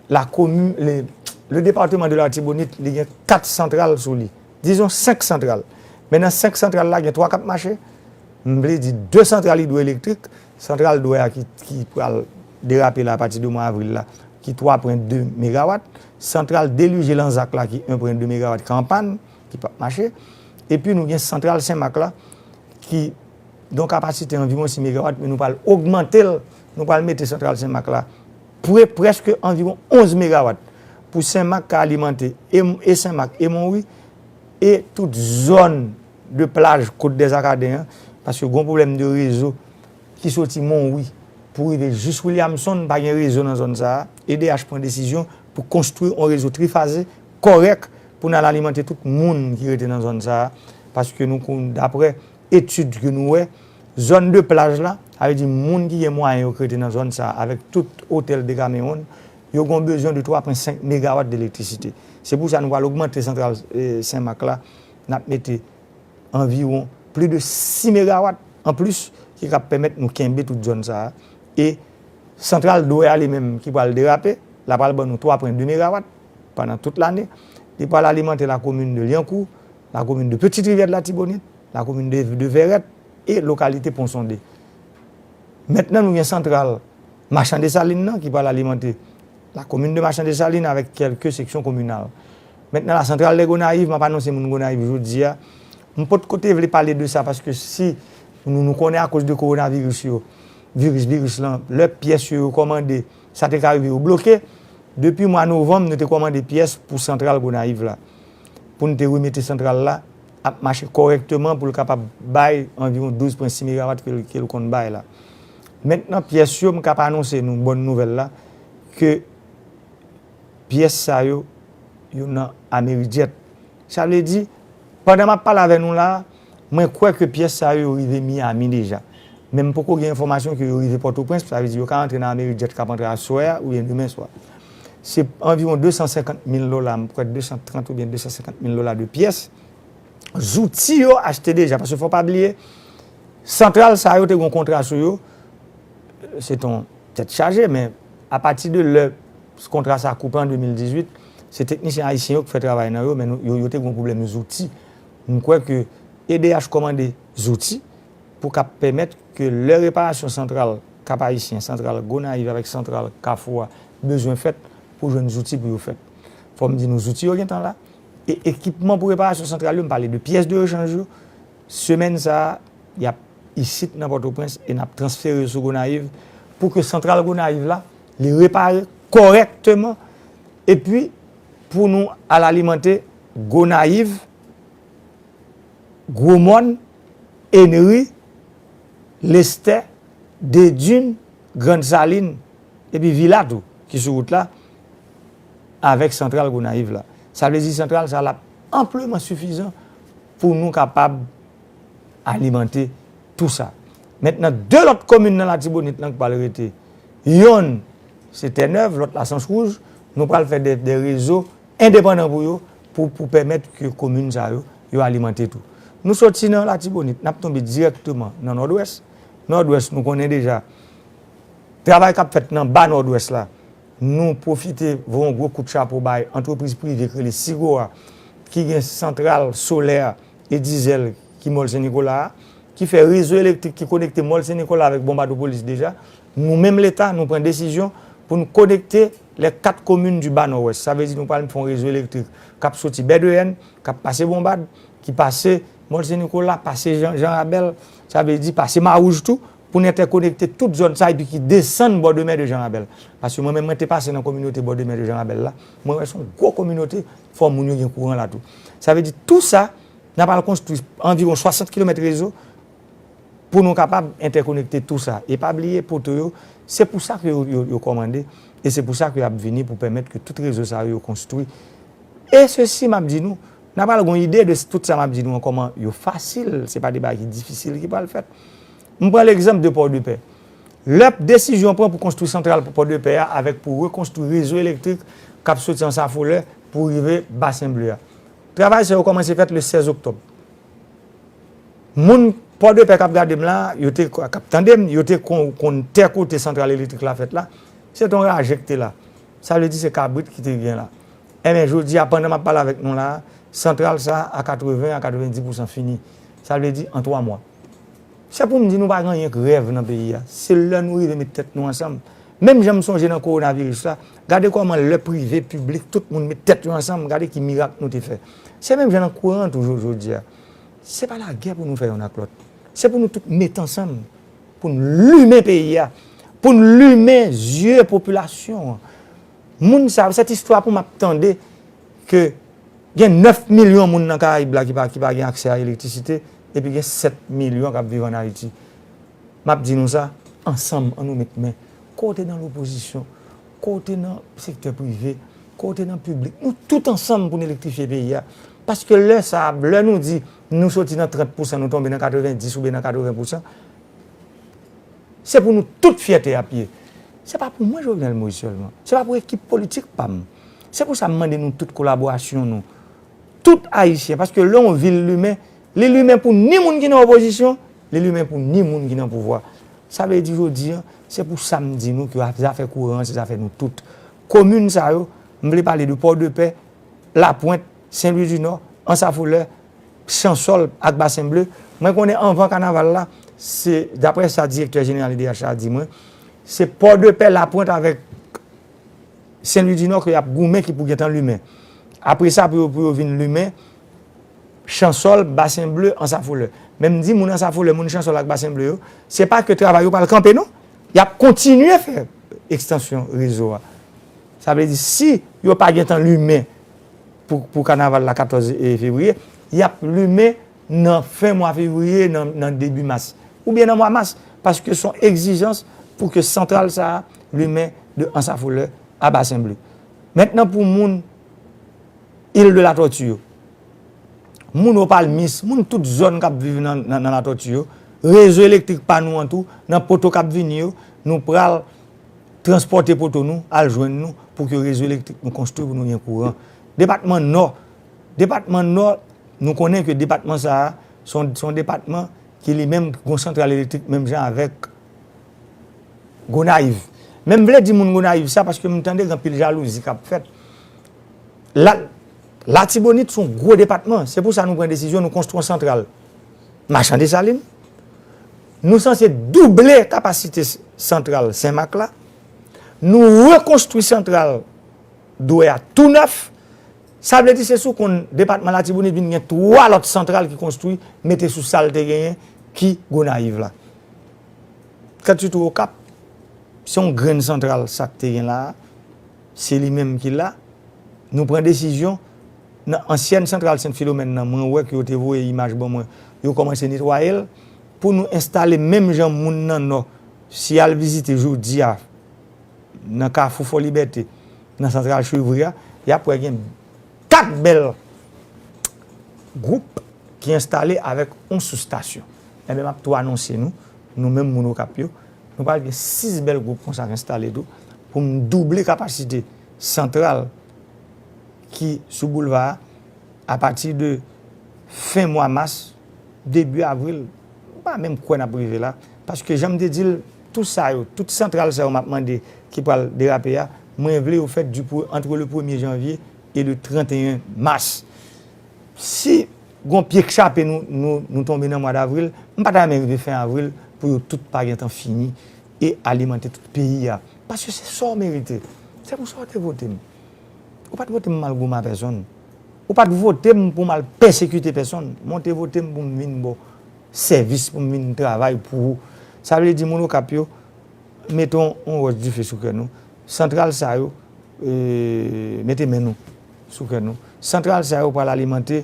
la komin, le, le département de l'Artibonite, li gen kat santral sou li. Dizon senk santral. Men nan senk santral la, gen twa k ap mache. M vle di de santral idwoelektrik, santral Dwè a ki, ki pral derape la apati de mwa avril la, ki twa pwen de megawat. Santral delije Lanzak la ki en pwen de megawat ki an pàn, ki p ap mache. Epi nou gen santral Senmak la ki gen yon kapasite anviwon sis megawat, men nou pral ogmante l, nou pral mete santral Senmak la pre, prèske anviwon onz megawat pou Senmak ka alimante e, e Senmak e Monwi e tout zòn de plaj Côte des Acadiens an, paske gen yon pwoblèm de rezo ki soti Monwi pou rive jis Williamson, pa gen rezo nan zòn sa a. E D H pran desizyon pou konstwi yon rezo trifaze kòrèk pou n al alimante tout moun ki rete nan zòn sa a, paske nou konn, daprè etid ke nou wè, zòn de plaj la, sa vle di moun ki gen mwayen yo ki rete nan zòn sa a, avèk tout otèl Decameron, yo gen yon bezwen de twa pwen senk megawat de elektrisite. Se pou sa nou pral ogmante santral, eh, Senmak la, n ap mete anviwon plis de sis megawat anplis ki ka pèmèt nou kenbe tout zòn sa a. E santral Dwè a li menm ki pral derape, la pral ban nou twa pwen de megawat pandan tout lane. Li pral alimante lakomin de Lyankou, lakomin de Petite Rivière de l'Artibonite, lakomin de, de Vèrèt e lokalite Pon Sonde. Mentnan nou gen santral Machan Desalin nan ki pral alimante lakomin de Machan Desalin avèk kèlke seksyon kominal. Mentnan la santral de Gonayiv, m ap anonse moun Gonayiv jodi a. M potko te vle pale de sa paske si nou, nou konnen akoz de kowonaviris yo, viris, viris lan, lè pyès yo, yo kòmande, sa te ka rive yo bloke. Depi mwa novanm, nou te kòmande pyès pou santral Gonayiv la. Pou n te remete santral la ap mache kòrèkteman pou l kapab bay anviwon douz pwen sis megawatt ke l, ke l konn bay la. Mentnan, pyès yo, m kab anonse nou bòn nouvèl la, ke pyès sa yo, yo nan Amerijet. Sa vle di, pandan m ap pale avè nou la, mwen kwè ke pyès sa yo, yo rive Miami deja. Men m poko gen enfòmasyon ke yo rive Pòtoprens, sa vle di yo ka antre nan Amerijet k ap antre aswè a oubyen demen swa. Se anviwon de san senkant mil dola, m kwè de san trant oubyen de san senkant mil dola de pyès. Zouti yo achte deja, paske fò pa bliye, santral sa yo te gen yon kontra sou yo, se t on tèt chaje, men apati de lè kontra sa koupe an de mil dizuit, se teknisyen ayisyen yo ki fè travay nan yo, men nou, yo, yo te gen yon pwoblèm zouti. M kwè ke E D H kòmande zouti pou k ap pèmèt ke lè reparasyon santral Kap Ayisyen, santral Gonayiv avèk santral Kafou a bezwen fèt, pou jwenn zouti pou yo fèt. Fò m di nou, zouti yo gentan la. E ekipman pou reparasyon santral yo, m pale de pyès de rechanj yo, semèn sa a, y ap isit nan Pòtoprens e n ap transfere yo sou Gonayiv pou ke santral Gonayiv la, li repare kòrèkteman, epi pou nou al alimante Gonayiv, Gwomòn, Enri, Lestè, Dedin, Grann Salin, epi Vila tou, ki sou wout la, avèk santral Gonayiv la. Sa vle di santral sa l ap anpleman sifizan pou nou kapab alimante tou sa. Mentnan, de lòt komin nan Latibonit lan ki pral rete. Yonn, se Tènèv, lòt la Sans Wouj. Nou pral fè de, de rezo endepandan pou yo, pou, pou pèmèt ke komin sa yo, yo alimante tou. Nou soti nan Latibonit, n ap tonbe dirèkteman nan Nòdwès. Nòdwès, nou konnen deja, travay k ap fèt nan ba Nòdwès la, nou pwofite voye yon gwo kout chapo bay antrepriz prive k rele Sigoa, ki gen santral solè e dizèl ki Mòl Sen Nikola a, ki fè rezo elektrik ki konekte Mòl Sen Nikola avèk Bonbadopolis deja. Nou menm Leta, nou pran desizyon pou n konekte les quatre communes du Bas Nord-Ouest. Sa vle di nou pral fè yon rezo elektrik k ap soti Bèdeyèn, k ap pase Bonbad, ki pase Mòl Sen Nikola, pase Jan, Jan Rabèl, sa vle di pase Mawouj tou, pou n entèkonekte tout zòn sa epi ki desann bò de mè de Jan Rabèl. Paske mwen menm, mwen te pase nan kominote bò de mè de Jan Rabèl la, mwen wè se yon gwo kominote, fò moun yo gen kouran la tou. Sa vle di tou sa, n ap al konstwi anviwon swasant kilomèt rezo pou nou kapab entèkonekte tou sa. E pa bliye poto yo, se pou sa ke yo, yo, yo kòmande, e se pou sa ke y ap vini pou pèmèt ke tout rezo sa yo, yo konstwi. E sesi, m ap di nou, n a pral gen yon ide de tout sa m ap di nou an, kòman yo fasil, se pa de bagay ki difisil ki pral fèt. M pran legzanp de Pòdepè. Lè desizyon pran pou konstwi santral Pòdepè a, avèk pou rekonstwi rezo elektrik k ap soti Ansafolè pou rive Basen Ble a. Travay sa yo kòmanse fèt le sèz oktòb. Moun Pòdepè k ap gade m la, yo te, k ap tande m, yo te kon, konn tè kote santral elektrik la fèt la. Se t on raje k te la. Sa vle di se kabrit ki te gen la. Enben, jodi a, pandan m ap pale avèk nou la, santral sa a katreven a katrevenndis pousan fini. Sa vle di an twa mwa. Se pou m di nou pa gen anyen k rèv nan peyi a. Se lè nou rive met tèt nou ansanm. Menm jan m sonje nan kowonaviris la, gade kòman lè prive, piblik, tout moun met tèt yo ansanm, gade ki mirak nou te fè. Se menm jan nan kouran tou jo-, jodi a. Se pa lagè pou nou fè youn ak lòt. Se pou nou tout met ansanm, pou n limen peyi a, pou n limen zye popilasyon an. Moun sa yo, sèt istwa pou m ap tande ke gen nèf milyon moun nan Karayib la ki pa, ki pa gen aksè a elektrisite, epi gen sèt milyon k ap viv ann Ayiti. M ap di nou sa, ansanm, ann nou met men. Kote nan lopozisyon, kote nan sektè prive, kote nan piblik, nou tout ansanm pou n elektrifye peyi a. Paske lè sa a, lè nou di nou soti nan trant pousan, nou tonbe nan katrevenndis oubyen nan katreven pousan, se pou nou tout fyète ap ye. Se pa pou mwen, Jovenel Moïse, sèlman. Se pa pou ekip politik pa m. Se pou sa m mande nou tout kolaborasyon nou. Tout Ayisyen, paske lè yon vil limen, li limen pou ni moun ki nan opozisyon, li limen pou ni moun ki nan pouvwa. Sa vle di jodi a, se pou sa m di nou ke zafè kouran an, se zafè nou tout. Komin sa yo, m vle pale de Pòdepè, Lapwent, Sen Lwi di Nò, Ansafolè, Chansòl ak Basen Ble. Mwen konnen anvan kanaval la, se, daprè sa direktè jeneral E D H la di mwen, se Pòdepè, Lapwent avèk Sen Lwi di Nò ke y ap goumen ki pou gentan limen. Apre sa, pou yo, pou yo vin limen Chansòl, Basen Ble, Ansafolè. Men m di moun Ansafolè, moun Chansòl ak Basen Ble yo, se pa ke travay yo pral kanpe non. Y ap kontinye fè ekstansyon rezo a. Sa vle di, si yo pa gentan limen pou, pou kanaval la katòz, e, fevriye, y ap limen nan fen mwa fevriye, nan, nan debi mas, oubyen nan mwa mas, paske se yon egzijans pou ke santral sa a limen de Anse à Fleurs a Bassin Bleu. Mentnan, pou moun Île de la Tortue yo, moun Opalmis, moun tout zòn k ap viv nan, nan, nan Latòti yo, rezo elektrik pa nou an tou, nan poto k ap vini yo, nou pral transpòte poto nou, al jwenn nou, pou ke rezo elektrik nou konstwi, pou nou gen kouran. Depatman Nò, depatman Nò, nou konnen ke depatman sa a, se yon, se yon depatman ki li menm gon santral elektrik menm jan avèk Gonayiv. Men m vle di moun Gonayiv sa, paske m tande gen anpil jalouzi k ap fèt. La, Latibonit se yon gwo depatman. Se pou sa nou pran desizyon, nou konstwi yon santral Machan Desalin. Nou sanse double kapasite s-, santral Senmak la. Nou rekonstwi santral Dwè a tou nèf. Sa vle di se sou konn depatman Latibonit vin gen twa lòt santral ki konstwi, mete sou sa l te genyen, ki Gonayiv la. Kantito Okap, se yon grenn santral sa k te gen la a, se li menm ki la. Nou pran desizyon nan ansyèn santral Sent Filomèn nan, mwen wè ke yo te voye imaj ban mwen, yo kòmanse netwaye l, pou nou enstale menm jan moun nan Nò, si y al vizite jodi a, nan Kafou Fò Libète, nan santral Chevri a, y ap wè gen kat bèl gwoup ki enstale avèk yon soustasyon. Enben, m ap tou anonse nou, nou menm moun Okap yo, nou pral gen sis bèl gwoup konsa k enstale tou, pou n double kapasite santral ki sou boulva a, apati de fen mwa mas, debi avril, m pa menm kwè n ap rive la. Paske jan m te di l, tou sa yo, tout santral sa yo m ap mande ki pral derape a, mwen vle yo fèt du pre-, entre le premye janvye e le trannteyen mas. Si gon pye k chape nou, nou, nou tonbe nan mwa davril, m pa ta renmen rive fen avril pou yo tout pa gentan fini e alimante tout peyi a. Paske se sa w merite. Se pou sa w te vote m. Ou pa t vote m m al goumen a pèsonn. Ou pa t vote m pou m al pèsekite pèsonn. Men w te vote m pou m vin ba w sèvis, pou m vin travay pou ou. Sa vle di moun Okap yo, mete yon, yon wòch dife sou kè nou. Santral sa yo, e, mete men nou sou kè nou. Santral sa yo pral alimante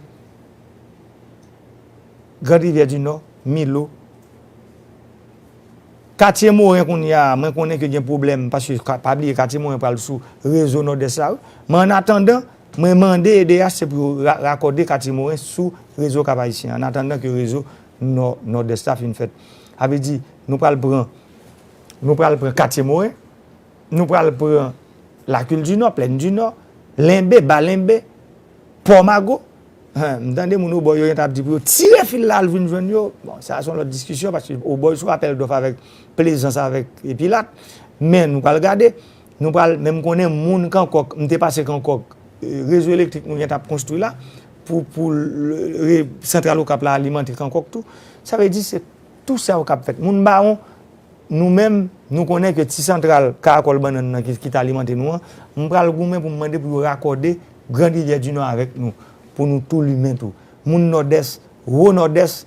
Grand Rivière du Nord, Milo, Katye Moren kounye a, mwen konnen ke gen pwoblèm, paske ka-, pa bliye Katye Moren pral sou rezo Nòdès la, wi. Men annatandan, mwen mande E D H, se pou yo ra-, rakòde Katye Moren sou rezo Cap Haïtien, annatandan ke rezo Nò-, Nòdès la fin fèt. Sa vle di, nou pral pran, nou pral pran Katye Moren, nou pral pran Lakil di Nò, Plèn di Nò, Lenbe, Ba Lenbe, Pò Mago. Hen, m tande moun Obòy yo gentan ap di pou yo tire fil la al vin jwenn yo. Bon, sa a se yon lòt diskisyon, paske Obòy sou apèl dòf avèk Plezans, avèk Epilat. Men nou pral gade, nou pral, men m konnen moun Kankòk, m te pase Kankòk, e, rezo elektrik nou gentan ap konstwi la, pou, pou l-, re-, santral Okap la alimante Kankòk tou. Sa vle di se tou sa yo k ap fèt. Moun Bawon, nou menm, nou konnen ke ti santral Karakòl Bannann nan ki, ki t alimante nou an, m pral goumen pou m mande pou yo rakòde Grand Rivière du Nord avèk nou, pou nou tou limen tou. Moun Nòdès, Wo Nòdès,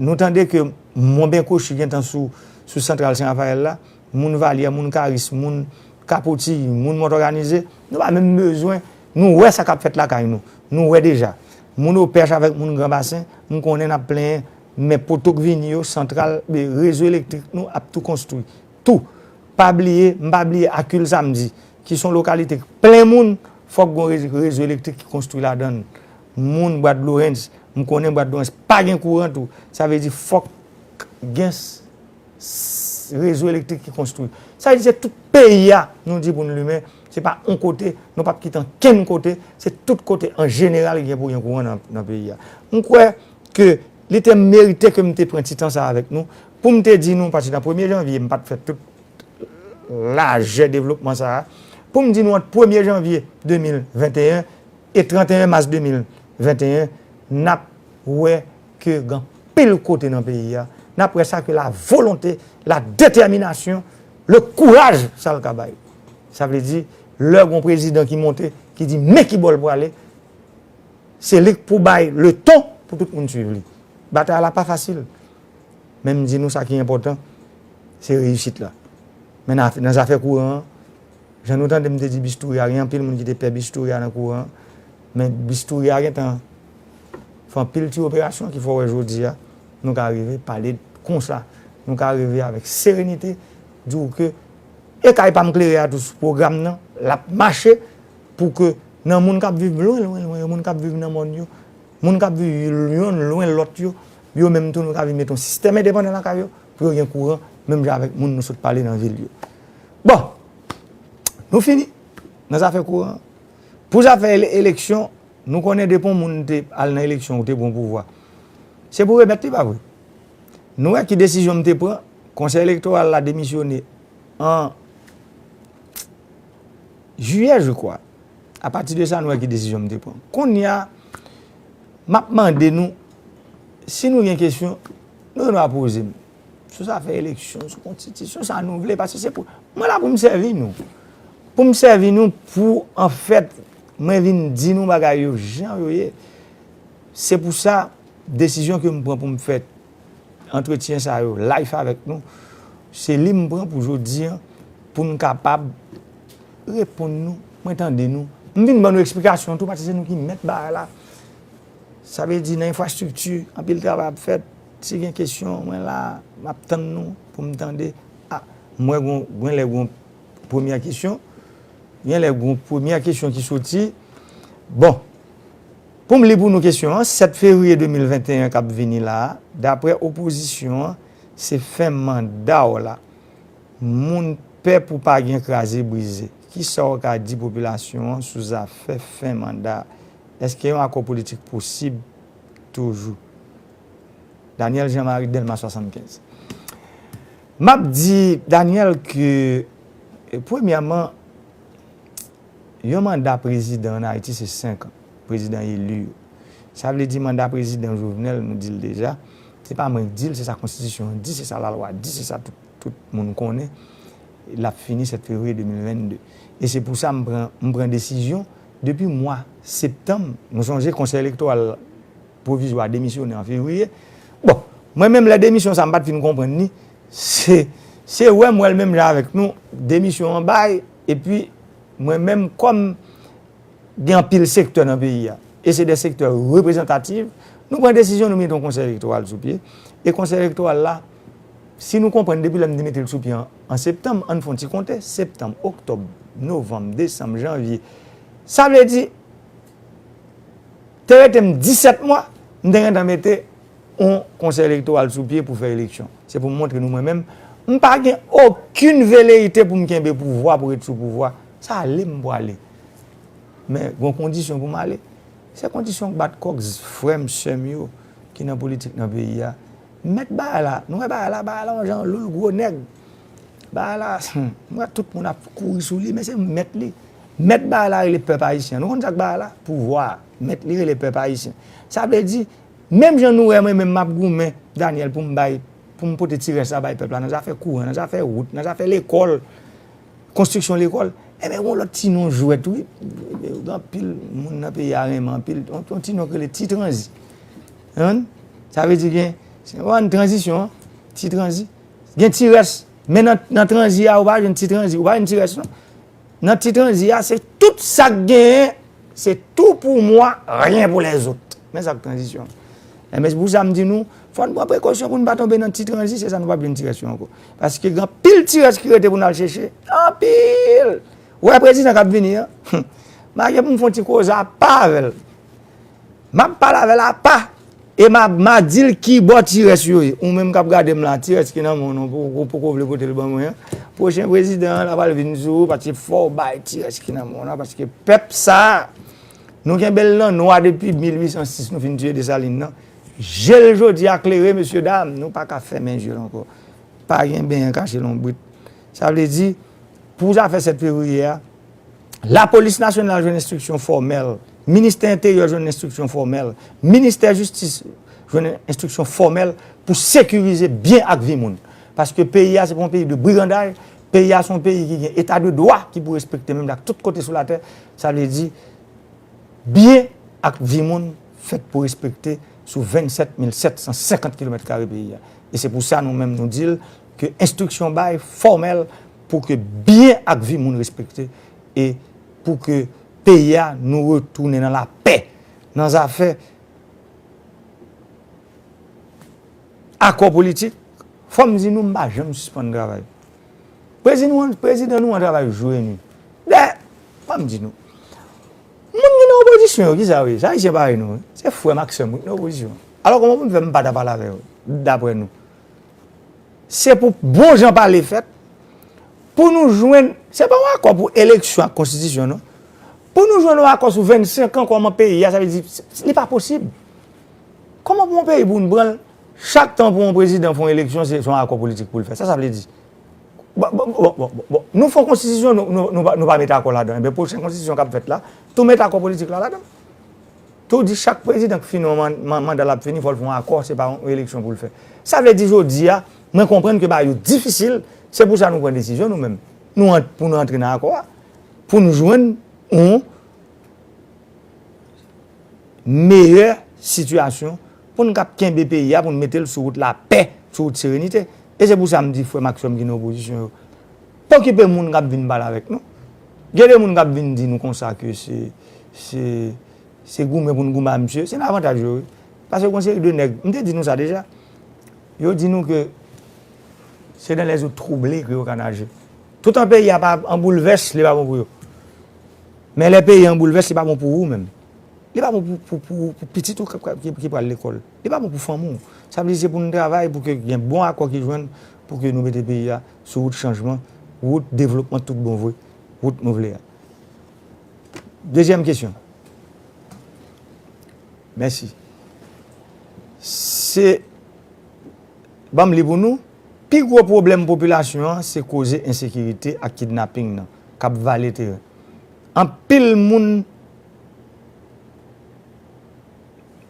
nou tande ke Mont Benkochi gentan sou, sou santral Sen Rafayèl la, moun Valyè, moun Karis, moun Kapotiy, moun Mòt Òganize, nou pa menm bezwen, nou wè sa k ap fèt lakay nou, nou wè deja. Moun Opèch avèk moun Gran Basen, m konnen n ap plenyen, men poto k vini yo, santral, e, rezo elektrik nou ap tou konstwi. Tou. Pa bliye, m pa bliye Akil Samdi, ki se yon lokalite k plen moun, fòk gon re-, rezo elektrik ki konstwi ladan l. Moun Bwat Lorens, m konnen Bwat Lorens pa gen kouran tou. Sa vle di fòk gen s-, s-, rezo elektrik ki konstwi. Sa vle di se tout peyi a, nou di pou n limen, se pa yon kote, nou p ap kite ankenn kote, se tout kote an jeneral ki gen pou gen kouran nan, nan peyi a. M kwè ke li te merite ke m te pran ti tan sa avèk nou, pou m te di nou, paske nan premye janvye, m pa t fè tout lajè devlopman sa a, pou m di nou ant premye janvye de mil venteyen e trannteyen mas de mil venteyen, n ap wè ke gen anpil kote nan peyi a, n ap wè sa ke la volonte, la détermination, le courage sa l ka bay. Sa vle di, lè gon prezidan ki monte, ki di men ki bò l prale, se li k pou bay le ton pou tout moun swiv li. Batay la pa fasil. Men m di nou sa ki enpòtan, se reyisit la. Men nan, nan zafè kouran an, jan nou tande m te di bistouri a, gen anpil moun ki te pè bistouri a nan kouran an. Men bistouri a gentan fè anpil ti operasyon ki fè w wè jodi a, nou ka rive pale konsa. Nou ka rive avèk serenite, di w ke e kay pa m klere a tou sou pwogram nan, l ap mache pou ke nan moun k ap viv lwen, lwen, lwen yo, moun k ap viv nan mòn yo, moun k ap viv yonn lwen lòt yo, yo menm tou nou ka vin mete yon sistèm endepandan lakay yo pou yo gen kouran, menm jan avèk moun nou sot pale nan vil yo. Bon, nou fini nan zafè kouran. Pou zafè ele- eleksyon, nou konnen depi yon moun te al nan eleksyon ou te pran pouvwa, se pou remèt li, pa vre? Nou wè ki desizyon m te pran, Konsèy Elektoral la demisyone an jiyè, je crois. Apati de sa, nou wè ki desizyon m te pran. Kounye a, m ap mande nou, si nou gen kesyon, nou gen dwa poze m. Sou zafè eleksyon, sou konstitisyon, sa nou vle, paske se pou, mwen la pou m sèvi nou. Pou m sèvi nou, pou, anfèt, mwen vin di nou bagay yo jan yo ye. Se pou sa, desizyon ke m pran pou m fè antretyen sa yo live avèk nou, se li m pran pou jodi a, pou n kapab reponn nou. Mwen tande nou. M vin ban nou eksplikasyon tou, paske se nou ki mèt bagay la. Sa vle di, nan enfrastrikti, anpil travay ap fèt. Si gen kesyon, mwen la, m ap tann nou pou m tande. A, m wè gon, gen lè gon premyè kesyon. Gen lè gon premyè kesyon ki soti. Bon, pou m li pou nou kesyon an, sèt fevriye de mil venteyen k ap vini la a, daprè opozisyon an, se fen manda w la. Moun pè pou pa gen kraze brize. Kisa w ka di popilasyon an sou zafè fen manda a? Èske yon akò politik posib toujou? Daniel Jean Marie, Dèlma swasannkenz. M ap di, Daniel, ke, e, premyèman, yon manda prezidan ann Ayiti se senk an, prezidan eli yo. Sa vle di manda prezidan Jovenel, nou di l deja, se pa mwen k di l, se sa konstitisyon an di, se sa lalwa di, se sa tout, tout moun konnen. L ap fini sèt fevriye de mil vennde. E se pou sa m pran, m pran desizyon depi mwa septanm. Nou sonje Konsèy Elektoral Pwovizwa demisyone an fevriye. Bon, mwen menm lè demisyon sa m pa t fin konprann li, se, se wè m wè l menm jan avèk nou, demisyon an bay, epi mwen menm kòm gen anpil sektè nan peyi a, e se de sektè reprezantatif, nou pran desizyon nou mete yon konsèy elektoral sou pye, e konsèy elektoral la, si nou konprann depi lè m te mete l sou pye an, an septanm, ann fè yon ti konte, septanm, oktòb, novanm, desanm, janvye, sa vle di, te rete m disèt mwa, m te gentan mete yon konsèy elektoral sou pye pou fè eleksyon. Se pou m montre nou mwen menm, m pa gen okenn veleyite pou m kenbe pouvwa, pou ret sou pouvwa. Sa ale m pwale. Men, gon kondisyon pou m ale. Se kondisyon k bat kòk frè m, sè m yo ki nan politik nan peyi a. Mèt bagay la, nou wè bagay la, bagay la yon jan loul gwo nèg. Bagay la, m wè tout moun ap kouri sou li, men se mèt li. Mèt bagay la rele pèp ayisyen. Nou konn sa k bagay la? Pouvwa. Mèt li rele pèp ayisyen. Sa vle di, menm jan nou wè mwen menm m ap goumen, Daniel, pou m bay, pou m pote ti rès la bay pèp la, nan zafè kouran, nan zafè wout, nan zafè lekòl, konstriksyon lekòl, enben, gon lòt ti non jwèt, wi. Gen anpil moun nan peyi a renmen anpil. Yon, yon ti non k rele Ti Tranzi. Konprann? Sa vle di gen, se yon tranzisyon, Ti Tranzi. Gen Ti Rès. Men nan, nan Tranzi a, ou pa jwenn Ti Tranzi, ou pa jwenn Ti Rès, non. Nan Ti Tranzi a, se tout sa k genyen, se tout pour moi, rien pour les autres. Men sa k tranzisyon. Enben, se pou sa m di nou, fò n pran prekosyon pou n pa tonbe nan Ti Tranzi, se sa nou p ap jwenn Ti Rès yo ankò. Paske gen anpil Ti Rès ki rete pou n al chèche. Anpil! Ou wè prezidan k ap vini an? Hum. M a gen pou m fè yon ti koze apa avè l. M ap pale avè l apa. E m a, m a di l ki bò Ti Rès yo ye. Ou menm k ap gade m la, Ti Rès ki nan men w nan, ou poko vle pote l ban mwen an. Pwochen prezidan an, l a pral vin sou ou, paske fò w bay Ti Rès ki nan men w nan, paske pèp sa a, nou kenbe l nan nwa depi mil uit san sis, nou fin tiye Desalin nan. Je l jodi a klere, mesye dam, nou pa ka fèmen je l ankò. Pa gen benyen kache lonbrit. Sa vle di, pou zafè sèt fevriye a, Lapolis Nasyonal jwenn enstriksyon fòmèl, Ministè Enteryè jwenn enstriksyon fòmèl, Ministè Jistis jwenn enstriksyon fòmèl pou sekirize byen ak vi moun. Paske peyi a se pa yon peyi de brigandaj, peyi a se yon peyi ki gen eta de dwa ki pou respekte menm jan tout kote sou latè. Sa vle di, byen ak vi moun fèt pou respekte sou vennsèt mil sèt san senkant kilomèt kare peyi a. E se pou sa nou menm nou di l ke enstriksyon bay fòmèl pou ke byen ak vi moun respekte e pou ke peyi a nou retounen nan lapè, nan zafè akò politik, fò m di nou, m pa janm sispann travay. Prezidan nou an, prezidan nou an travay jou e nwi. Dayè, fò m di nou, moun ki nan opozisyon yo, ki sa yo ye? Se Ayisyen parèy nou, wi. Se frè m ak sè m wi ki nan opozisyon. Alò, kòman pou m fè m pa ta pale avè yo, daprè nou? Se pou bon jan pale fèt, pou nou jwenn, se pa yon akò pou eleksyon ak konstitisyon, non. Pou nou jwenn yon akò sou vennsenk an kòman peyi a, sa vle di, li pa posib. Kòman pou yon peyi pou nou pran l, chak tan pou yon prezidan fè yon eleksyon, se se yon akò politik pou l fè? Sa sa vle di? Bon, bon, bon, bon, bon, bon. Nou fè yon konstitisyon, nou, nou, nou, pa- nou pa met akò ladan. Enben, pwochen konstitisyon k ap fèt la, tou met akò politik la ladan. Tou di chak prezidan k fini yon man- man- manda l ap fini, fò l fè yon akò, se pa yon eleksyon pou l fè. Sa vle di jodi a, mwen konprann ke bagay yo difisil, se pou sa nou pran desizyon nou menm. Nou ant- pou nou antre nan akò a, pou nou jwenn yon meyè sitiyasyon, pou n kab kenbe peyi a, pou n mete l sou wout lapè, sou wout serenite. E se pou sa m di frè m ak sè m ki nan opozisyon yo, pa okipe moun k ap vin pale avèk nou. Gen de moun k ap vin di nou konsa ke se, se, se goumen pou n goumen ak misye. Se nan avantaj yo, wi. Paske gen yon seri de nèg, m te di nou sa deja, yo di nou ke se dans les eaux troublées que yo ka naje. Toutan peyi a pa an boulvès, li pa bon pou yo. Men lè peyi an boulvès, li pa bon pou ou menm. Li pa bon pou, pou, pou, pou pitit ou k- k- ki, ki pral lekòl. Li pa bon pou fanmi w. Sa vle di se pou nou travay pou ke gen bon akò ki jwenn pou ke nou mete peyi a sou wout chanjman, wout devlopman tout bon vre, wout nou vle a. Dezyèm kesyon. Mèsi. Se, ban m li pou nou, pi gwo pwoblèm popilasyon an se koze ensekirite ak kidnaping nan k ap vale teren. Anpil moun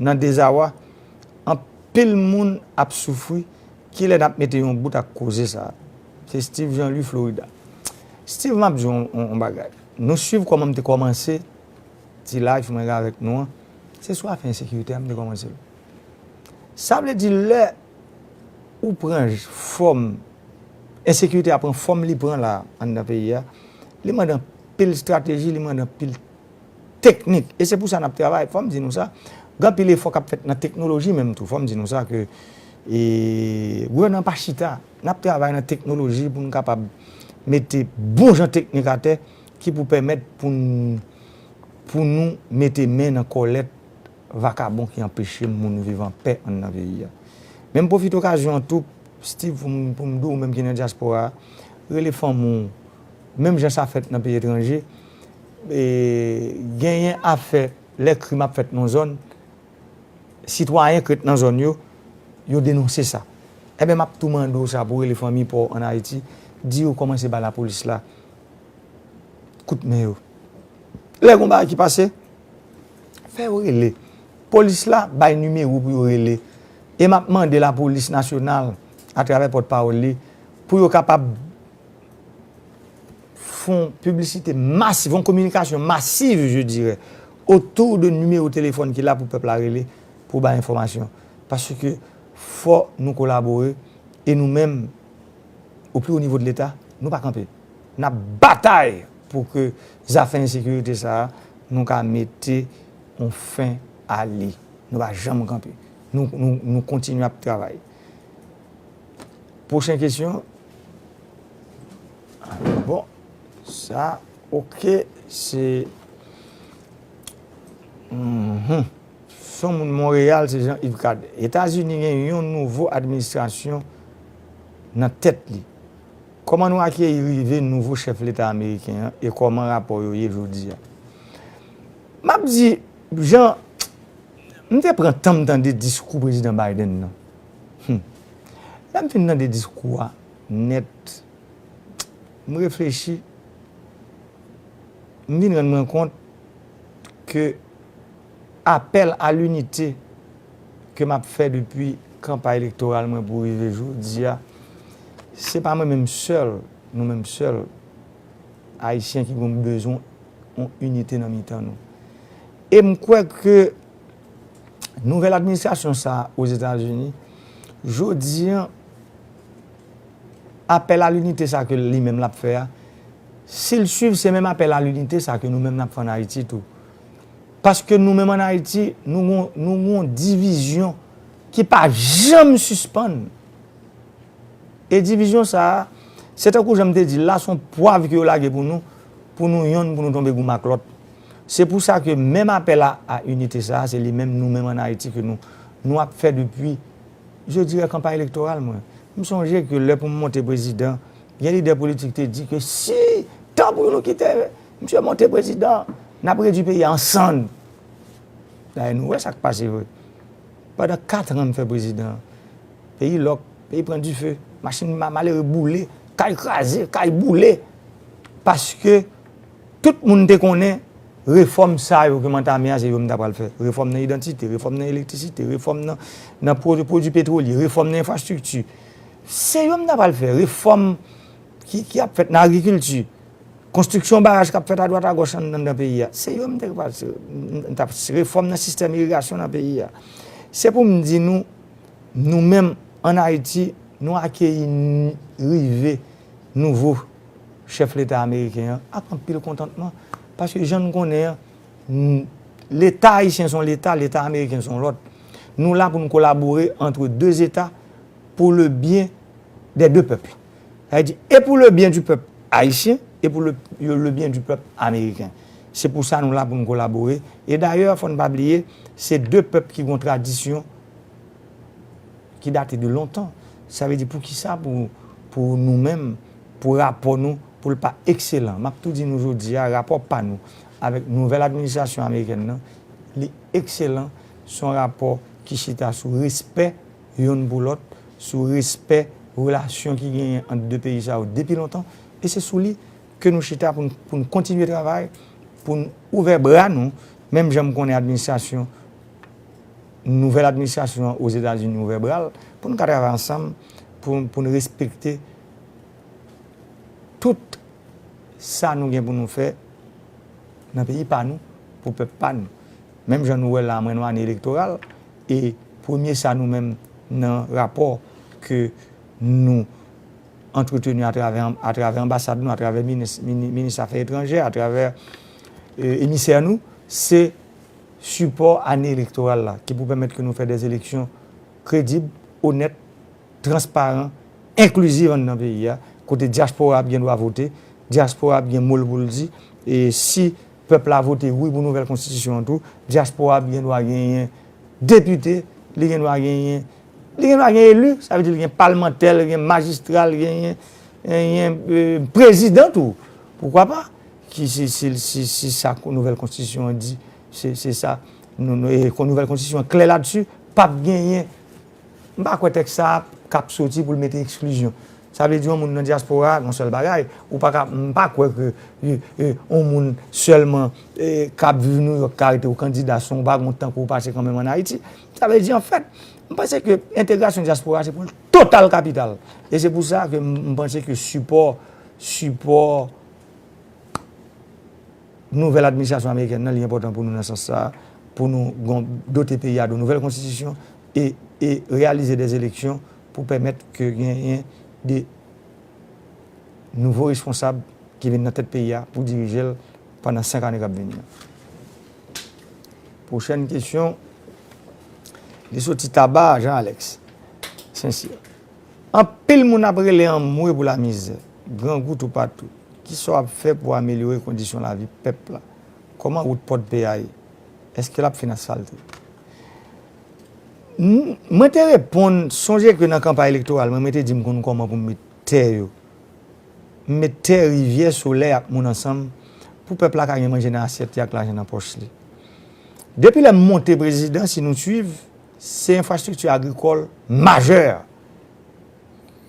nan dezawa, anpil moun ap soufri. Kilè n ap mete yon bout ak koze sa a? Se Steve Jean Louis, Florida. Steve, m ap di w yon, yon, yon bagay. Nou swiv kòman m te kòmanse ti live mwen avèk nou an. Se sou afè ensekirite a m te kòmanse l. Sa vle di lè ou pran fòm, ensekirite a pran fòm li pran la anndan peyi a, li mande anpil estrateji, li mande anpil teknik. E se pou sa n ap travay. Fò m di nou sa, gen anpil efò k ap fèt nan teknoloji menm tou. Fò m di nou sa ke e, gouvènman pa chita. N ap travay nan teknoloji pou n kapab mete bon jan teknik atè ki pou pèmèt pou n, pou nou mete men nan kòlèt vakabon ki anpeche moun viv anpè anndan peyi a. Men m pwofite okazyon an tou, Steve, pou m, pou m di w, ou menm ki nan dyaspora a, rele fanmi w, menm jan sa fèt nan peyi etranje, e, genyen afè lè krim ap fèt nan zòn, sitwayen k ret nan zòn yo, yo denonse sa. Enben, m ap tou mande w sa pou w rele fanmi pa w ann Ayiti, di yo kòmanse ba lapolis la kout men yo. Lè gon bagay ki pase, fè yo rele. Polis la bay nimewo pou yo rele. E m ap mande lapolis nasyonal, atravè pòtpawòl li, pou yo kapab fè yon piblisite masiv, yon kominikasyon masiv, je dirais, autour de nimewo telefòn ki la pou pèp la rele, pou bay enfòmasyon. Paske fò nou kolabore, e nou menm, au plus haut niveau de Leta, nou pa kanpe. N ap batay pou ke zafè ensekirite sa a, nou ka mete yon fen a li. Nou pa janm kanpe. Nou, nou, nou kontinye ap travay. Pwochen kesyon. Bon, sa, oke, se, mhm. Se yon moun Monreyal, se Jean Yves Cad. Etazini gen yon nouvo administrasyon nan tèt li. Kòman nou akeyi rive nouvo chèf leta ameriken an e kòman rapò yo ye jodi a? M ap di, jan m te pran tan m tande diskou prezidan Biden nan. Hmm. Lè m fin tande diskou a nèt, m reflechi, m vin rann mwen kont ke apèl a linite ke m ap fè depi kanpay elektoral mwen pou rive jodi a, se pa mwen menm sèl, nou menm sèl, Ayisyen ki gen bezwen yon inite nan mitan nou. E m kwè ke nouvèl administrasyon sa a Ozetazini, jodi a, apèl a linite sa ke li menm l ap fè a, si l swiv, se menm apèl a linite sa ke nou menm n ap fè ann Ayiti tou. Paske nou menm ann Ayiti, nou gon, nou gon divizyon ki pa janm sispann. E divizyon sa a, se tankou jan m te di l la, se yon pwav ke yo lage pou nou, pou nou yonn, pou nou tonbe goum ak lòt. Se pou sa ke menm apèl a, a inite sa a, se li menm, nou menm ann Ayiti, ke nou, nou ap fè depi, je dirais, kanpay elektoral, mwen. M sonje ke lè pou m monte prezidan, gen lidè politik te di ke si, tanpri nou kite misye monte prezidan, n ap redui peyi a an sann. Dayè, nou wè sa k pase vre. Pandan kat an m fè prezidan, peyi lòk, peyi pran dife, machin ma-, malere boule, kay kraze, kay boule. Paske tout moun te konnen refòm sa yo ke m antame a, se yo m ta pral fè. Refòm nan idantite, refòm nan elektrisite, refòm nan, nan pwo-, pwodui petwolye, refòm nan enfrastrikti. Se yo m ta pral fè. Refòm ki, ki ap fèt nan agrikilti, konstriksyon baraj k ap fèt adwat agòch anndan peyi a. Se yo m te pral, m t ap refòm nan sistèm irigasyon nan peyi a. Se pou m di nou, nou menm ann Ayiti, nou akeyi n-, rive nouvo chèf leta ameriken an ak anpil kontantman. Paske jan n konnen an, n-, leta ayisyen se yon leta, leta ameriken se yon lòt. Nou la pou n kolabore entre deux États pour le bien des deux peuples. Sa vle di, e pou le byen di pèp ayisyen, e pou le, le byen di pèp ameriken. Se pou sa nou la pou n kolabore. E dayè, fò n pa bliye, se de pèp ki gen yon tradisyon ki date de lontan. Sa vle di, poukisa pou, pou nou menm, pou rapò nou, pou l pa ekselan? M ap tou di nou jodi a, rapò pa nou avèk nouvèl administrasyon amerikèn nan, li ekselan. Se yon rapò ki chita sou respè yonn pou lòt, sou respè relasyon ki genyen ant de peyi sa yo depi lontan. E se sou li ke nou chita pou n, pou n kontinye travay, pou n ouvè bra nou, menm jan m konnen administrasyon, nouvèl administrasyon an Ozetazini ouvè bra l, pou n ka travay ansanm, pou, pou n respekte tout sa nou gen pou nou fè nan peyi pa nou, pou pèp pa nou. Menm jan nou wè la, mwen, nou ane elektoral, e premye sa nou menm nan rapò ke nou antreteni atravè, atravè anbasad nou, atravè minis, mini-, minis afè etranjè, atravè, e, emisè nou, se sipò ane elektoral la, ki pou pèmèt ke nou fè dè eleksyon kredib, onèt, transparan, enkliziv anndan peyi a, kote dyaspora ap gen dwa vote, dyaspora ap gen mo l pou l di, e si pèp la vote wi pou nouvèl konstitisyon an tou, dyaspora ap gen dwa genyen depite, li gen dwa genyen, li gen dwa gen eli, sa vle di li gen palmantè, li gen majistra, li genyen, genyen, e, prezidan tou. Poukwa pa? Ki si, si, si, si sa nouvèl konstitisyon an di, se, se sa. Nou, nou, e, nouvèl konstitisyon an klè ladsi, p ap genyen. M pa kwè tèks sa a k ap soti pou l mete eksklizyon. Sa vle di yon moun nan dyaspora, yon sèl bagay, ou pa ka, m pa kwè ke, e, e, yon moun sèlman, e, k ap viv Nouyòk ka rete w kandida san w pa gen yon tan pou w pase kanmenm ann Ayiti. Sa vle di, anfèt, m panse ke entegrasyon dyaspora se pou l total kapital. E se pou sa ke m, m panse ke sipò, sipò nouvèl administrasyon amerikèn nan, li enpòtan pou nou nan sans sa a, pou nou gon-, dote peyi a de nouvèl konstitisyon e, e reyalize dè eleksyon pou pèmèt ke genyen de nouvo responsab ki vin nan tèt peyi a pou dirije l pandan senk ane k ap vini an. Pwochèn kesyon, li soti Taba, Jean Alex Saint-Cyr. Anpil moun ap rele anmwe pou lamizè, grangou toupatou. Kisa w ap fè pou amelyore kondisyon lavi pèp la? Kòman wout Pòdpè a ye? Èske l ap fin asfalte? M, mwen te reponn, sonje ke nan kanpay elektoral mwen, mwen te di m konn kòman pou m met tè yo. M met tè, rivyè, solèy ak moun ansanm pou pèp la ka gen manje nan asyèt li ak lajan nan pòch li. Depi lè m monte prezidan, si nou swiv, se enfrastrikti agrikòl majè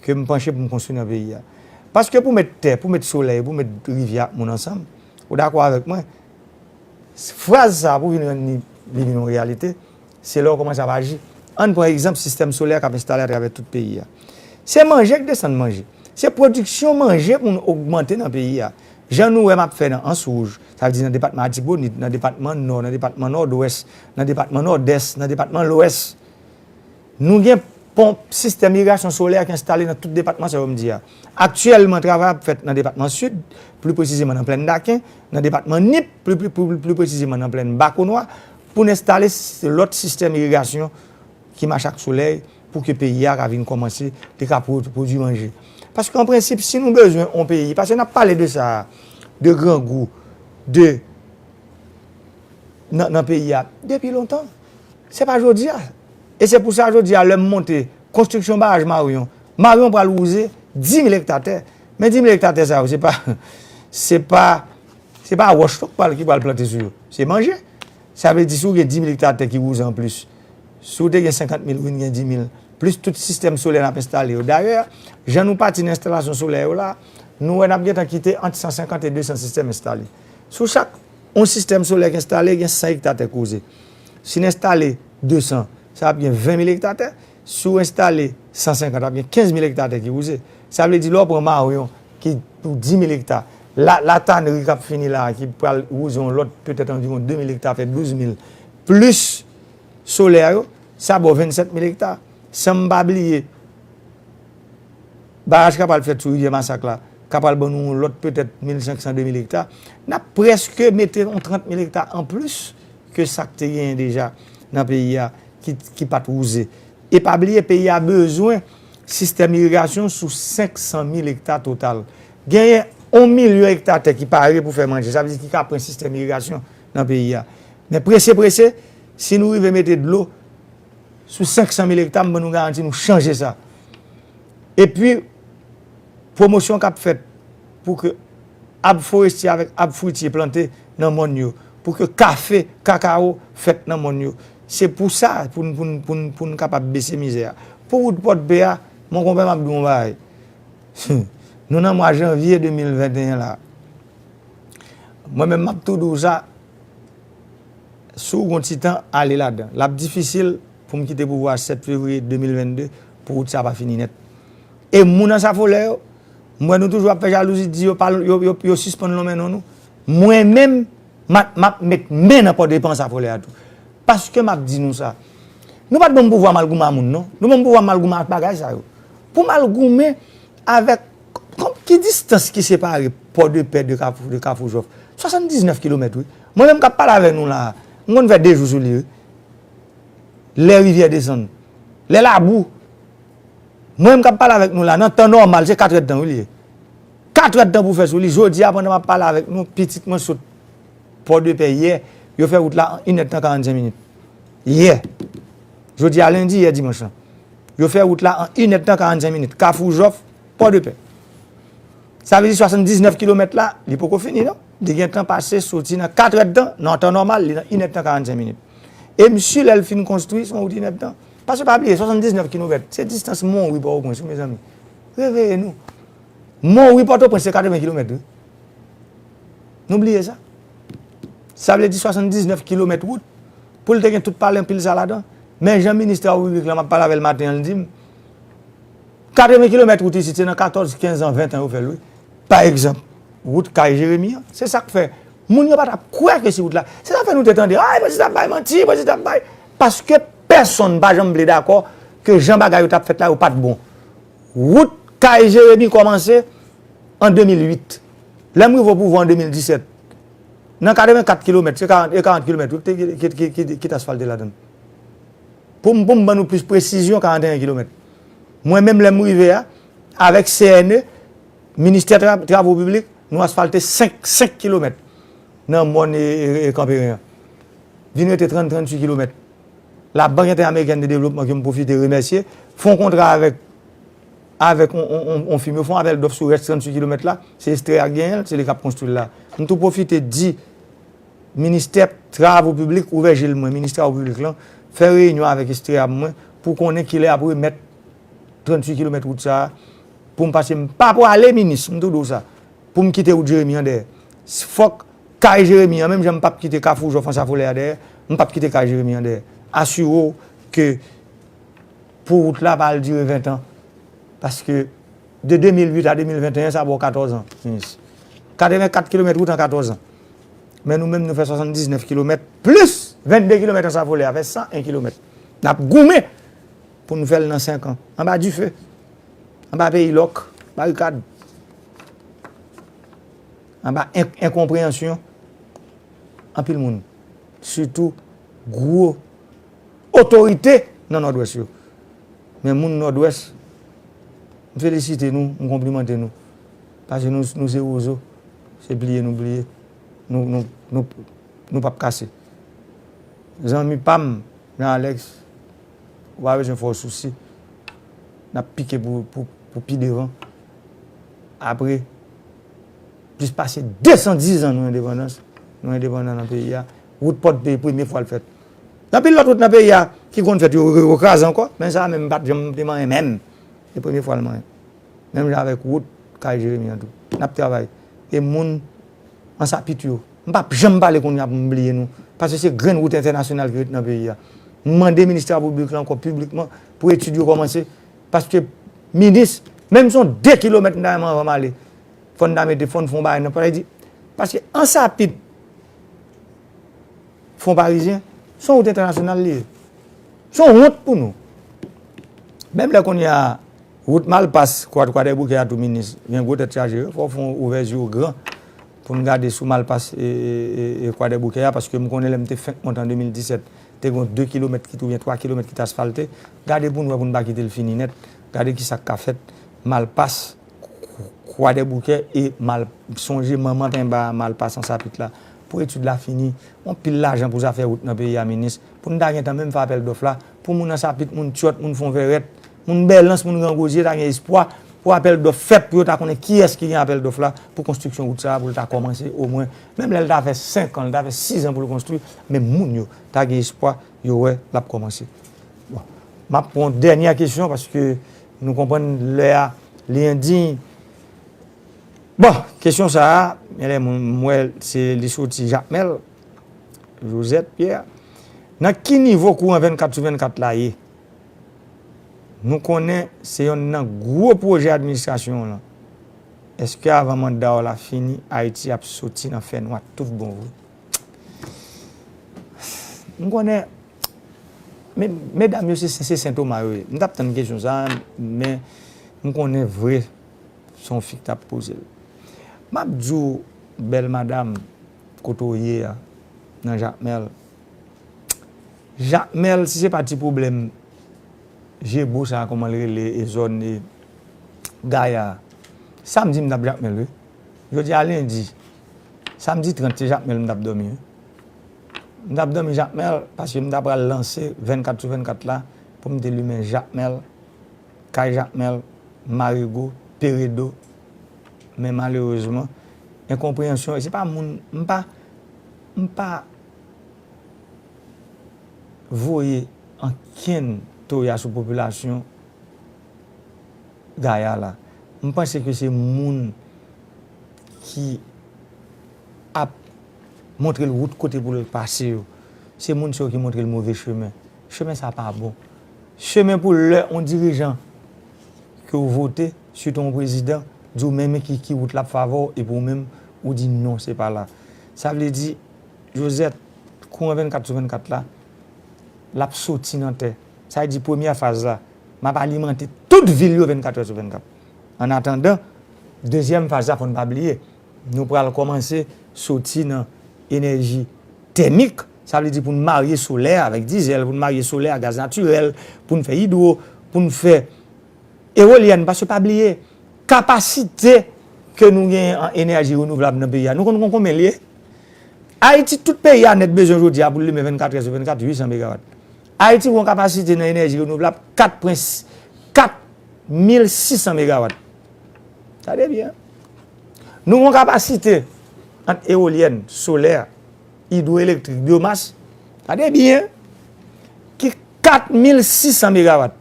ke m panche pou m konstwi nan peyi a. Paske pou met tè, pou met solèy, pou met rivyè ak moun ansanm, ou dakò avèk mwen, fraz sa a, pou vin rann li, li vin yon reyalite, se lè w kòmanse ap aji. Ann pran egzanp sistèm solè k ap enstale atravè tout peyi a. Se manje k desann manje. Se pwodiksyon manje pou n ogmante nan peyi a. Jan nou wè m ap fè nan Ans Wouj, sa vle di nan depatman Atibonit, nan depatman Nò, nan depatman Nòdwès, nan depatman Nòdès, nan depatman Lwès. Nou gen ponp, sistèm irigasyon solè ki enstale nan tout depatman sa yo m di a. Aktyèlman, travay ap fèt nan depatman Sid, pli presizeman nan Plèn Daken, nan depatman Nip, pli, pli, pli, pli presizeman nan Plèn Bakonwa, pou n enstale s-, lòt sistèm irigasyon ki mache ak solèy pou ke peyi a ka vin kòmanse, li ka pwo-, pwodui manje. Paske an prensip, si nou bezwen yon peyi, paske n ap pale de sa, de grangou, de nan, nan peyi a depi lontan. Se pa jodi a. E se pou sa jodi a, lè m monte konstriksyon baraj Marion, Marion pral wouze dis mil ekta tè. Men dis mil ekta tè sa yo, se pa, se pa, se pa wòch non k pral, ki pral plante sou yo. Se manje. Sa vle di, si w gen dis mil ekta tè ki wouze anplis, si w te gen senkant mil, w vin gen dis mil, plis tout sistèm solè n ap enstale yo. Dayè, jan nou pati nan enstalasyon solè yo la, nou wè n ap gentan kite ant san senkant e de san sistèm enstale. Sou chak yon sistèm solè k enstale, gen san ekta tè k wouze. Si n enstale de san, sa ap gen ven mil ekta tè. Si w enstale san senkant, ap gen kenz mil ekta tè ki wouze. Sa vle di, lè w pran Marion, ki pou dis mil ekta, la, Latanri k ap fini la, ki pral wouze yon lòt, petèt anviwon de mil ekta, fè douz mil, plis solè yo, sa ba w vennsèt mil ekta. San m pa bliye, baraj k ap pral fèt sou Rivyè Masak la, k ap pral ban nou yon lòt petèt mil senk san, de mil ekta, n ap prèske mete yon trant mil ekta anplis ke sa k te genyen deja nan peyi a ki, ki pa t wouze. E pa bliye, peyi a bezwen sistèm irigasyon sou senk san mil ekta total. Genyen yon milyon ekta tè ki pare pou fè manje, sa vle di ki ka pran sistèm irigasyon nan peyi a. Men prese, prese, si nou rive mete dlo sou senk san mil ekta, m ban nou garanti nou chanje sa. Epi, pwomosyon k ap fèt pou ke ab forestye avèk ab fwitye plante nan mòn yo, pou ke kafe, kakawo fèt nan mòn yo. Se pou sa, pou n, pou n, pou n, pou n kapab bese mizè a. Pou wout Pòdpè a, monkonpè, m ap di w yon bagay. Nou nan mwa janvye de mil venteyen la. Mwen menm, m ap tou di w sa, si w gen yon ti tan, ale ladan. L ap difisil pou m kite pouvwa a sèt fevriye de mil vennde pou wout sa pa fini nèt. E moun Ansafolè yo, m wè nou toujou ap fè jalouzi, di yo pa, yo, yo, yo sispann lonmen non nou. Mwen menm, m ap, m ap met men nan pòdepe Ansafolè a tou. Paske m ap di nou sa. Nou pa t ban m pouvwa m al goumen a moun non. Nou ban m pouvwa m al goumen ak bagay sa yo. Pou m al goumen avèk, kon, ki distans ki separe Pòdepè de Kafou, de Kafou Jòf? Swasanndiznèf kilomèt, wi. Mwen menm k ap pale avè nou la a, m konn fè de jou sou li, wi. Lè rivyè desann, lè labou. Mwen menm k ap pale avèk nou la, nan tan nòmal, se katrèdtan, wi, li ye. Katrèdtan pou fè sou li. Jodi a, pandan m ap pale avèk nou, pitit mwen sot Pòdepè yè, yo fè wout la an inèdtan karannsenk minit. Yè. Jodi a lendi, yè dimanch lan. Yo fè wout la an inèdtan karannsenk minit. Kafou Jòf, Pòdepè. Sa vle di swasanndiznèf kilomèt la, li poko fini non. Li gentan pase, soti nan katrèdtan, nan tan nòmal, li nan inèdtan karannsenk minit. E m si lè l fin konstwi, se yon wout inèdtan. Paske pa bliye, swasanndiznèf kilomèt, se distans Monwi Pòtoprens, wi, mezanmi. Reveye nou. Monwi Pòtoprens se katreven kilomèt, wi. Nou bliye sa. Sa vle di swasanndiznèf kilomèt wout pou l te gen tout pale anpil sa ladan. Men jan minis travo piblik la, m ap pale avè l maten an, l di m, katreven kilomèt wout isit, se nan katòz, kenz an, ven an yo fè l, wi. Pa egzanp, wout kay Jeremi an. Se sa k fè moun yo pa t ap kwè ke se wout la. Se sa k fè nou te tande, ay, prezidan ap bay manti, prezidan ap bay. Paske pèsonn pa janm vle dakò ke jan bagay yo t ap fèt la, yo pa t bon. Wout kay Jeremi kòmanse an de mil uit. Lè m rive o pouvwa an de mil disèt, nan katrevenkat kilomèt, se karant, e karant kilomèt, wi, ki, ki, ki, ki, ki t asfalte ladan l. Pou m, pou m ban nou plis presizyon, karanteyen kilomèt. Mwen menm, lè m rive a, avèk C N E, Ministè Tra-, Travo Piblik, nou asfalte senk, senk kilomèt nan mòn e, e, e Kanperen an. Vin rete trant, tranntuit kilomèt. Labank Entèamerikèn de Devlopman, ke m pwofite remèsye, fè yon kontra avèk, avèk on, on, on, on fim. Yo fè yon apèl dòf sou rès tranntuit kilomèt la. Se Estrè a k genyen l, se li k ap konstwi l la. M tou pwofite di Ministè Travo Piblik ouvè je l mwen, Ministè Travo Piblik lan, fè reyinyon avèk Estrè a mwen pou konnen kilè y ap remèt tranntuit kilomèt wout sa a pou m, paske m pa prale, minis, m tou di w sa, pou m kite wout Jeremi an dèyè. Fòk kay Jeremi an, menm jan m p ap kite Kafou Jòf Ansafolè a dèyè, m p ap kite kay Jeremi an dèyè. Asire w ke pou wout la pa al dire ven an. Paske de de mil uit a de mil venteyen, sa ba w katòz an, minis. Katrevenkat kilomèt wout an katòz an. Men nou menm, nou fè swasanndiznèf kilomèt plis vennde kilomèt Ansafolè a, fè san en kilomèt. N ap goumen pou n fè l nan senk an. Anba dife, anba peyi lòk, barikad, anba en-, enkonpreyansyon anpil moun, sitou gwo otorite nan Nòdwès yo. Men moun Nòdwès, m felisite nou, m konplimante nou. Paske nou, nou se wozo, se pliye nou pliye. Nou, nou, nou, nou p ap kase. Zanmi pa m, Jean Alex, ou pa bezwen fè w sousi. N ap pike pou, pou, pou pi devan. Apre plis pase de san diz an nou endepandans, nou endepandan nan peyi a. Wout Pòdpe premye fwa l fèt. Gen anpil lòt wout nan peyi a ki konn fèt, yo, yo, yo kraze ankò, men sa menm m pa t janm te manyen menm. Se premye fwa l manyen. Menm jan avèk wout Kay Jeremi an tou. N ap travay. E moun Ansapit yo, m p ap janm pale kounye a pou m bliye nou. Paske se grenn wout entènasyonal ki ret nan peyi a. M mande minis travo piblik la ankò piblikman pou etid yo kòmanse. Paske minis, menm si se yon de kilomèt m ta renmen anvan m ale, fò n ta mete, fò n fè yon bagay nan, paske, paske Ansapit, Fon Parizyen, se yon wout entènasyonal li ye. Se yon wont pou nou. Menm lè kounye a, wout Malpas, Kwa, Kwadèboukè a tou minis, gen gwo tèt chaje, fò w fè yon ouvè zye w gran pou n gade sou Malpas e, e, e, e Kwadèboukè a, paske m konnen lè m te fenk monte an de mil disèt, te gen yon de kilomèt ki, oubyen twa kilomèt ki t asfalte. Gade pou n wè pou n pa kite l fini nèt. Gade ki sa k ka fèt. Malpas, Kwadèboukè e Mal-, sonje manman penba a, Malpas Ansapit la. Pou etid la fini, yon pil lajan pou zafè wout nan peyi a, minis. Pou n ta gentan menm fè apèl dòf la, pou moun Ansapit, moun Tyòt, moun Fonvèrèt, moun Bèlans, moun Gran Gwozye ta gen espwa pou apèl dòf fèt, pou yo ta konnen kiyès ki gen apèl dòf la, pou konstriksyon wout sa a, pou l ta kòmanse omwen. Menm lè l ta fè senk an, l ta fè sis an pou l konstwi, men moun yo ta gen espwa, yo wè l ap kòmanse. Bon, m ap pran yon dènyè kesyon paske nou konprann lè a li endiy. Bon, kesyon sa a, men lè moun, m wè se li soti Jakmèl, Josette Pierre. Nan ki nivo kouran vennkat sou vennkat la ye? Nou konnen se yonn nan gwo pwojè administrasyon w lan. Èske avan manda w la fini, Ayiti ap soti nan fènwa tout bon vre? M konnen, men, medam yo se, se Sen Toma yo ye. M t ap tann kesyon sa a, men m konnen vre se yon fi k t ap poze l. M ap di w, bèl madam, kote w ye a, nan Jakmèl. Jakmèl, si se pa ti pwoblèm Jebo sa a, kòman l rele, e zòn, e Gaya a. Samdi m t ap Jakmèl, wi. Jodi a lendi. Samdi trant, se Jakmèl m t ap dòmi, wi. M t ap dòmi Jakmèl, paske m ta pral lanse vennkat sou vennkat la, pou m te limen Jakmèl, kay Jakmèl, Marigo, Peredo. Men malerezman, enkonpreyansyon, e se pa moun, m pa, m pa voye ankenn toya sou popilasyon Gaya la. M panse ke se moun ki ap montre l wout kote pou l pase yo. Se moun sa yo ki montre l move chemen. Chemen sa pa bon. Chemen pou lè yon dirijan ke w vote, sitou yon prezidan, di w men, men ki, ki wout l ap favè w, epi w menm, ou di non, se pa la. Sa vle di, Josette, kouran vennkat sou vennkat la, l ap soti nan tè. Sa vle di premyè faz la, m ap alimante tout vil yo vennkat è sou vennkat. Annatandan, dezyèm faz la, fò n pa bliye, nou pral kòmanse soti nan enèji tèmik, sa vle di pou n marye solè avèk dizèl, pou n marye solè a gaz natirèl, pou n fè idwo, pou n fè ewolyèn, paske pa bliye, kapasite ke nou genyen an enèji renouvlab nan peyi a, nou konn konn konbyen l ye? Ayiti, tout peyi a nèt bezwen jodi a pou l limen vennkat è sou vennkat, uit san megawat. Ayiti gen yon kapasite nan enèji renouvlab kat pwen kat mil sis san megawat. Tande byen. Nou gen yon kapasite ant ewolyèn, solè, idwoelektrik, byomas, tande byen, ki kat mil sis san megawat.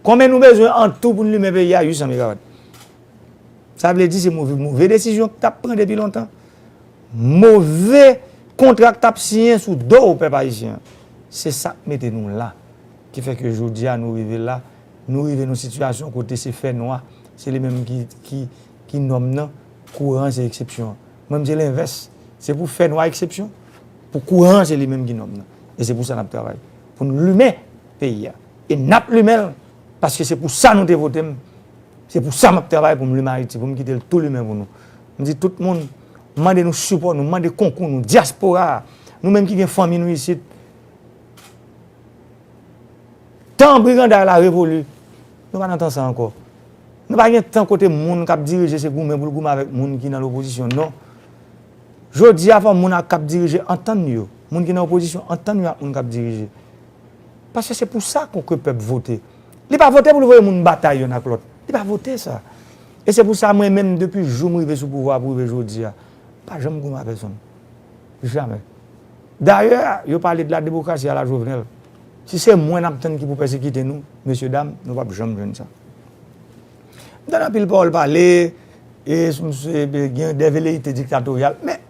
Konbyen nou bezwen an tou pou n limen peyi a? Uit san megawat. Sa vle di se move, move desizyon k t ap pran depi lontan. Move kontra k t ap siyen sou do pèp ayisyen an. Se sa k mete nou la. Ki fè ke jodi a nou rive la, nou rive nan sitiyasyon kote se fènwa, se li menm ki, ki, ki nòm nan, kouran se eksepsyon an. Mwen, m se lenvès. Se pou fènwa eksepsyon, pou kouran se li menm ki nòm nan. E se pou sa n ap travay. Pou n limen peyi a. E n ap limen l, paske se pou sa nou te vote m. Se pou sa m ap travay pou m limen Ayiti, pou m kite l tou limen pou nou. M di tout moun, m mande nou sipò nou, m mande konkou nou, dyaspora a, nou menm ki gen fanmi nou isit, Tan briganday la revoli. Nou pa nan tan sa ankò. Nou pa gen tan kote moun k ap dirije se goumen pou l goumen avèk moun ki nan lopozisyon, non. Jodi a, fò moun k ap dirije antann yo. Moun ki nan opozisyon antann yo ak moun k ap dirije. Paske se pou sa ke pèp vote. Li pa vote pou l voye moun batay youn ak lòt. Li pa vote sa. E se pou sa, mwen menm, depi jou m rive sou pouvwa pou rive jodi a, m pa janm goumen ak pèsonn. Jamè. Dayè, yo pale de la demokrasi a la Jovenel. Si se mwen n ap tann ki pou pèsekite nou, mesye dam, nou p ap janm jwenn sa. M tande anpil pawòl pale, e, e, gen de veleyite diktatoryal. Men,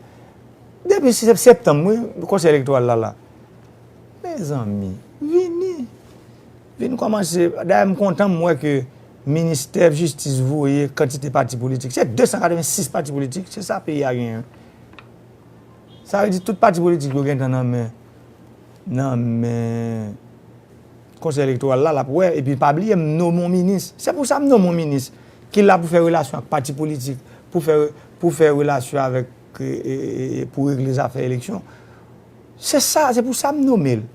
depi se septanm, wi, konsèy elektoral la la. Mezanmi, vini. Vin kòmanse. Dayè, m kontan m wè ke ministè jistis voye kantite pati politik. Se de san katrevensis pati politik, se sa peyi a genyen. Sa vle di tout pati politik yo gentan nan men, nan men konsèy elektoral la, l ap wè, epi pa bliye m nonmen yon minis. Se pou sa m nonmen yon minis ki la pou fè relasyon ak pati politik, pou fè, pou fè relasyon avèk, e, e, e, pou regle zafè eleksyon. Se sa, se pou sa m nonmen l.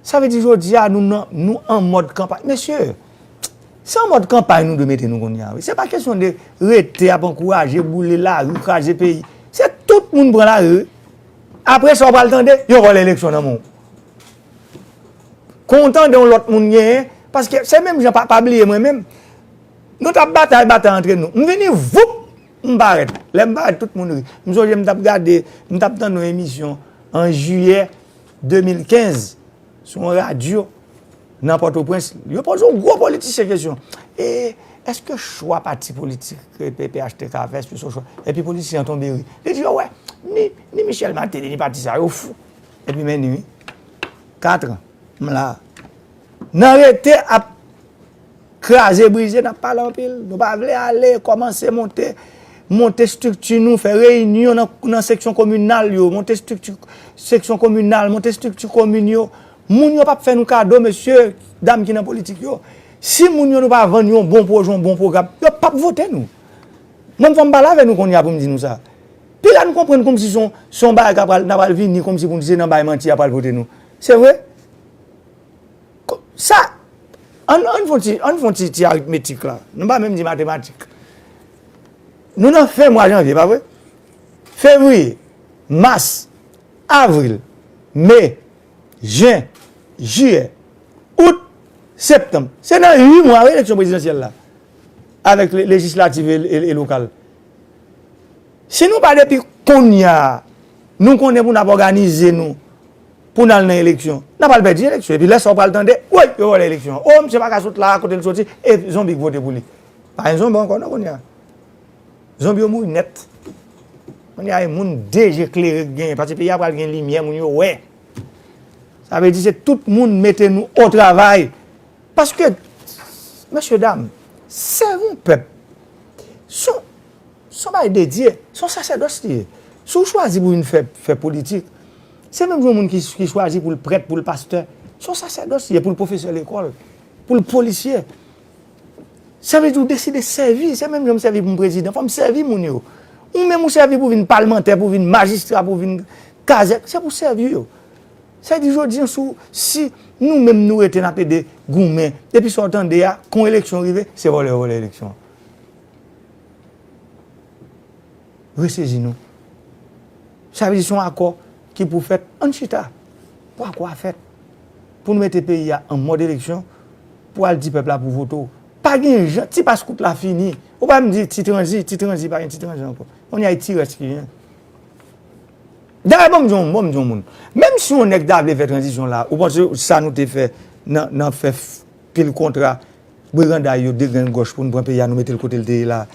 Sa vle di jodi a nou nan, nou an mòd kanpay. Mesye, se an mòd kanpay nou dwe mete nou kounye a, wi. Se pa kesyon de rete ap ankouraje, boule lari, kraze peyi. Se tout moun pran lari, wi. Apre sa, w pral tande, yo vòlè eleksyon nan men w. Kon w tande yon lòt moun genyen, paske se menm jan, pa, pa bliye mwen menm. Nou t ap batay, batay antre nou. M vini, voup, m parèt. Lè m parèt, tout moun ri. M sonje m t ap gade, m t ap tande yon emisyon an jiyè de mil kenz sou yon radyo nan Pòtoprens. Yo poze yon gwo politisyen kesyon. E èske chwa pati politik ke P P H T K fè, èske se yon chwa? Epi politisyen an tonbe ri. Li di, yo wè, ni, ni Michel Martelly, ni pati sa, yo fou. Epi men ni, wi. Kat an, m la. Nan rete ap kraze brize, n ap pale anpil. Nou pa vle ale, kòmanse monte, monte estrikti nou, fè reyinyon nan, nan seksyon kominal yo, monte estrikti seksyon kominal, monte estrikti komin yo. Moun yo p ap fè nou kado, mesye, dam ki nan politik yo. Si moun yo nou pa vann yon bon pwojè, yon bon pwogram, yo p ap vote nou. Mwen, fò m pale avè nou kounye a pou m di nou sa. Piga n konprann kòmsi se yon, se yon bagay k ap pral, n ap pral vini kòmsi pou n se nan bay manti y ap pral vote nou. Se vre? Ko-, sa, ann, ann fè yon ti, ann fè yon ti, ti aritmetik la. Nou pa menm di matematik. Nou nan fen mwa janvye, pa vre? Fevriye, mas, avril, me, jen, jiyè, out, septanm. Se nan uit mwa, wi, eleksyon prezidansyèl la. Avèk le-, lejislatif e, e, e lokal. Si nou pa depi kounye a, nou konnen pou n ap òganize nou, pou n al nan eleksyon, n ap al pèdi eleksyon. Epi lè sa w pral tande, woy, yo vòlè eleksyon. O, misye pa ka sot la, kote l soti, e zonbi k vote pou li. Pa gen zonbi ankò non kounye a. Zonbi yo mouri nèt. Kounye a, e moun de je klere k genyen, paske peyi a pral gen limyè, moun yo wè. Sa vle di se tout moun mete nou o travay. Paske, mesye dam, sèvi yon pèp, se yon, se yon bagay dedye, se yon sasèdòs li ye. Si w chwazi pou vin fè, fè politik, se menm jan yon moun ki, ki chwazi pou l prèt, pou l pastè, se yon sasèdòs li ye, pou l pwofesè lekòl, pou l polisye. Sa vle di w deside sèvi, se menm jan m sèvi pou m prezidan, fò m sèvi moun yo. Ou menm ou sèvi pou vin palmantè, pou vin majistra, pou vin kazèk, se pou sèvi yo. Sa vle di jodi an, si, si nou menm nou rete n ap ede goumen, epi sa w tande a, kon eleksyon rive, se vòlè yo vòlè eleksyon an. Resezi nou. Sa vle di se yon akò ki pou fèt. Ann chita pou akò a fèt. Pou nou mete peyi a an mòd eleksyon, pou al di pèp la pou vote w. Pa gen jan, ti pas kout la fini. Ou pa m di ti tranzi, ti tranzi, pa gen ti tranzi ankò. Kounye a e ti rès ki gen. Dayè, ban m di yon, ban m di yon moun. Menm si yon nèg ta vle fè tranzisyon la, ou panse sa nou te fè nan, nan fè f-, pil kontra, briganday yo degrengòch pou n pran peyi a, nou mete l kote l te ye la.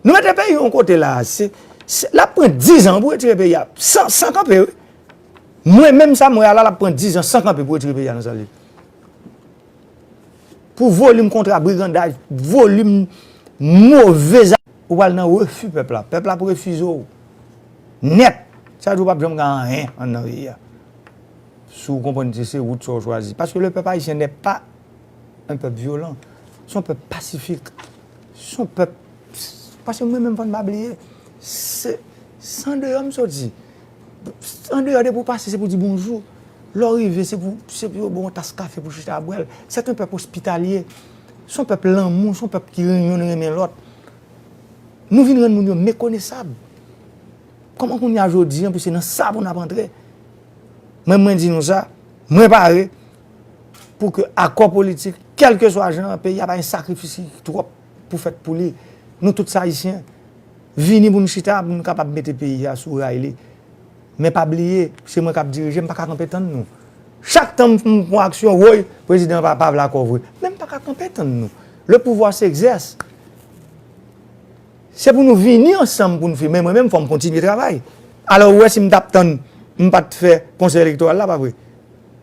Nou mete peyi yon kote la, se, se, l ap pran diz an pou retire peyi a, san, san kanpe, wi. Mwen menm sa m wè a la, l ap pran diz an san kanpe pou retire peyi a nan sa l ye. Pou volim kontra briganday, volim move zafè, ou pral nan refi pèp la. Pèp la ap refize w nèt. Sa vle di w p ap janm gen anyen anndan peyi a. Si w konprann se, se wout sa w chwazi. Paske le peuple haïtien n'est pas un peuple violent. Se yon pèp pasifik. Se yon pèp, paske mwen menm fò n pa bliye, se, se andeyò m soti. Andeyò depi w pase se pou di bonjou. Lè w rive, se pou, se pou yo ba w yon tas kafe pou chita bwè l. C'est un peuple hospitalier. Se yon pèp lanmou, se yon pèp ki ren-, youn renmen lòt. Nou vin rann moun yo mekonesab. Kòman kounye a jodi an, pou se nan sa pou n ap antre? Mwen, mwen di nou sa, mwen pare pou ke akò politik, kèlkeswa jan, peyi a pa gen sakrifis ki twòp pou fèt pou li. Nou tout se Ayisyen. Vini pou n chita, pou n kapab mete peyi a sou ray li. Men pa bliye, se mwen k ap dirije, m pa ka kanpe tann nou. Chak tan m, m pran aksyon, woy, prezidan pa, pa vle akò vre. Men m pa ka kanpe tann nou. Le pouvoir s'exerce. Se pou nou vini ansanm pou n fè. Men mwen menm, fò m kontinye travay. Alò, ou wè, si m t ap tann, m pa t fè konsèy elektoral la, pa vre?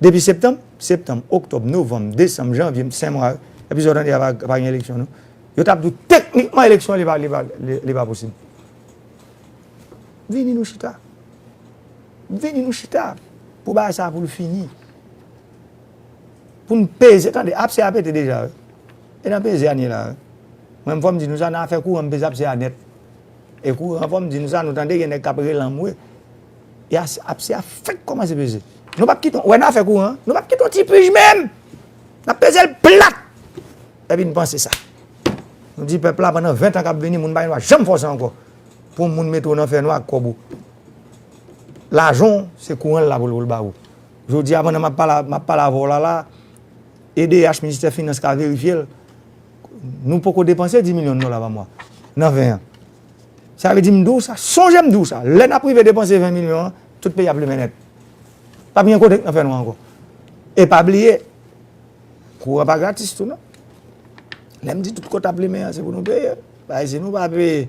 Depi septanm, septanm, oktòb, novanm, desanm, janvye, senk mwa, epi sa w tande a pa, pa gen eleksyon, non. Yo t ap di w, teknikman, eleksyon, li pa, li pa, li, li pa posib. Vini nou chita. Vini nou chita. Pou bagay sa a, pou l fini. Pou n peze, tande, apse a pete deja, wi. E nan peze a n ye la, wi. Mwen, fò m di nou sa, nan afè kouran, m peze apse a nèt. E kouran, fò m di nou sa, nou tande, gen nèg k ap rele anmwe. E a, apse a fèk kòmanse peze. Nou p ap kite, wè, nan afè kouran, nou p ap kite yon ti pij menm. N ap peze l plat. Epi n panse sa. Nou di pèp la, pandan ven tan k ap vini, moun pa gen dwa janm fòse ankò. Pou yon moun mete w nan fènwa ak kòb ou. Lajan w, se kouran l la pou l, pou l ba ou. Jodi a, pandan m ap pale, m ap pale avè w la, la, E D H, Ministè Finans ka verifye l. Nou poko depanse dis milyon dola pa mwa nan ven an. Sa vle di, m di w sa, sonje m di w sa, lè n ap rive depanse ven milyon an, tout peyi ap limen nèt. P ap gen kote k nan fènwa ankò. E pa bliye, kouran pa gratis tou, non. Lè m di tout kote ap limen an, se pou nou peye. Paske si nou pa peye,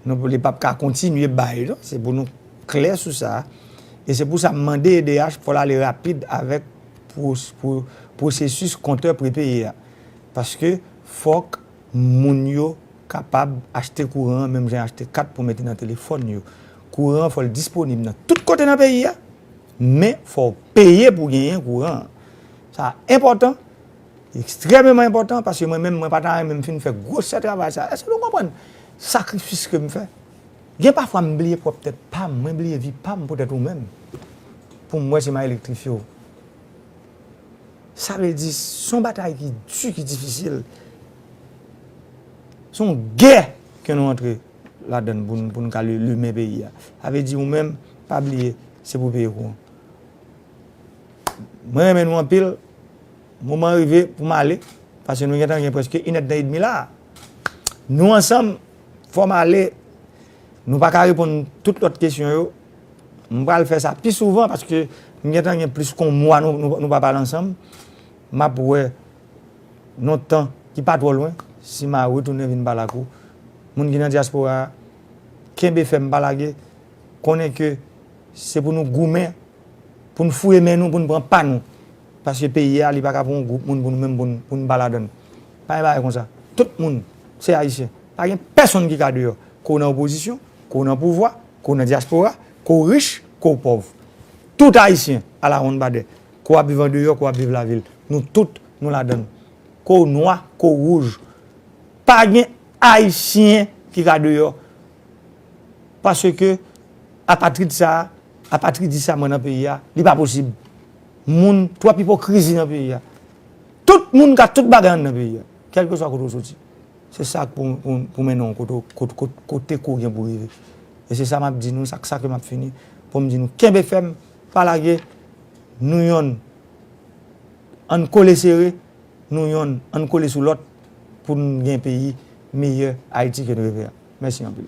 nou, li p ap ka kontinye bay, non. Se pou nou klè sou sa. E se pou sa m mande E D H pou l ale rapid avèk pwo-, pwo-, pwosesis kontè prepeye a. Paske fòk moun yo kapab achte kouran an, menm jan achte kat pou mete nan telefòn yo. Kouran an, fò l disponib nan tout kote nan peyi a, men fò w peye pou genyen kouran an. Sa enpòtan, ekstrèmeman enpòtan, paske mwen menm, mwen pa ta renmen m fin fè gwosè travay sa. Èske nou konprann sakrifis ke m fè? Gen pafwa m bliye pwòp tèt pa m, mwen bliye vi pa m poutèt ou menm. Pou m wè si m a elektrifye w. Sa vle di, se yon batay ki di, ki difisil. Se yon gè ke nou antre ladann pou n, pou n ka li-, limen peyi a. Sa vle di, ou menm, pa bliye, se pou peye kouran. Mwen renmen nou anpil. Moman rive pou m ale, paske nou gentan gen prèske inèdtan edmi la. Nou ansanm, fò m ale. Nou pa ka reponn tout lòt kesyon yo. M pral fè sa pi souvan paske m gentan gen plis ke yon mwa nou, nou, nou pa pale ansanm. M ap wè nan yon tan ki pa twò lwen, si m a retounen vin pale ak ou. Moun ki nan dyaspora a, kenbe fèm, pa lage. Konnen ke se pou nou goumen, pou n fouye men nou, pou n pran pa nou. Paske peyi a, li pa ka pou yon gwoup moun, pou nou menm, pou n, pou n pa ladann. Pa gen bagay konsa. Tout moun, se Ayisyen. Pa gen pèsonn ki ka deyò. Ke w nan opozisyon, ke w nan pouvwa, ke w nan dyaspora, ke w rich, ke w pòv. Tout Ayisyen, alawonnbadè. Ke w ap viv andeyò, ke w ap viv lavil. Nou tout, nou ladann. Ke w nwa, ke w wouj. Pa gen Ayisyen ki ka deyò. Paske apatrid sa a, apatridis sa mwen nan peyi a, li pa posib. Moun, twòp ipokrizi nan peyi a. Tout moun ka tout bagay anndan peyi a, kèlkeswa kote w soti. Se sa k pou, pou, pou mennen w kote, kote, kote, kote ke w gen pou rive. E se sa m ap di nou, sa, sa ke m ap fini, pou m di nou, kenbe fèm, pa lage, nou yonn, ann kole sere, nou yonn, ann kole sou lòt, pou n gen peyi meyè Ayiti ke n reve a. Mèsi anpil.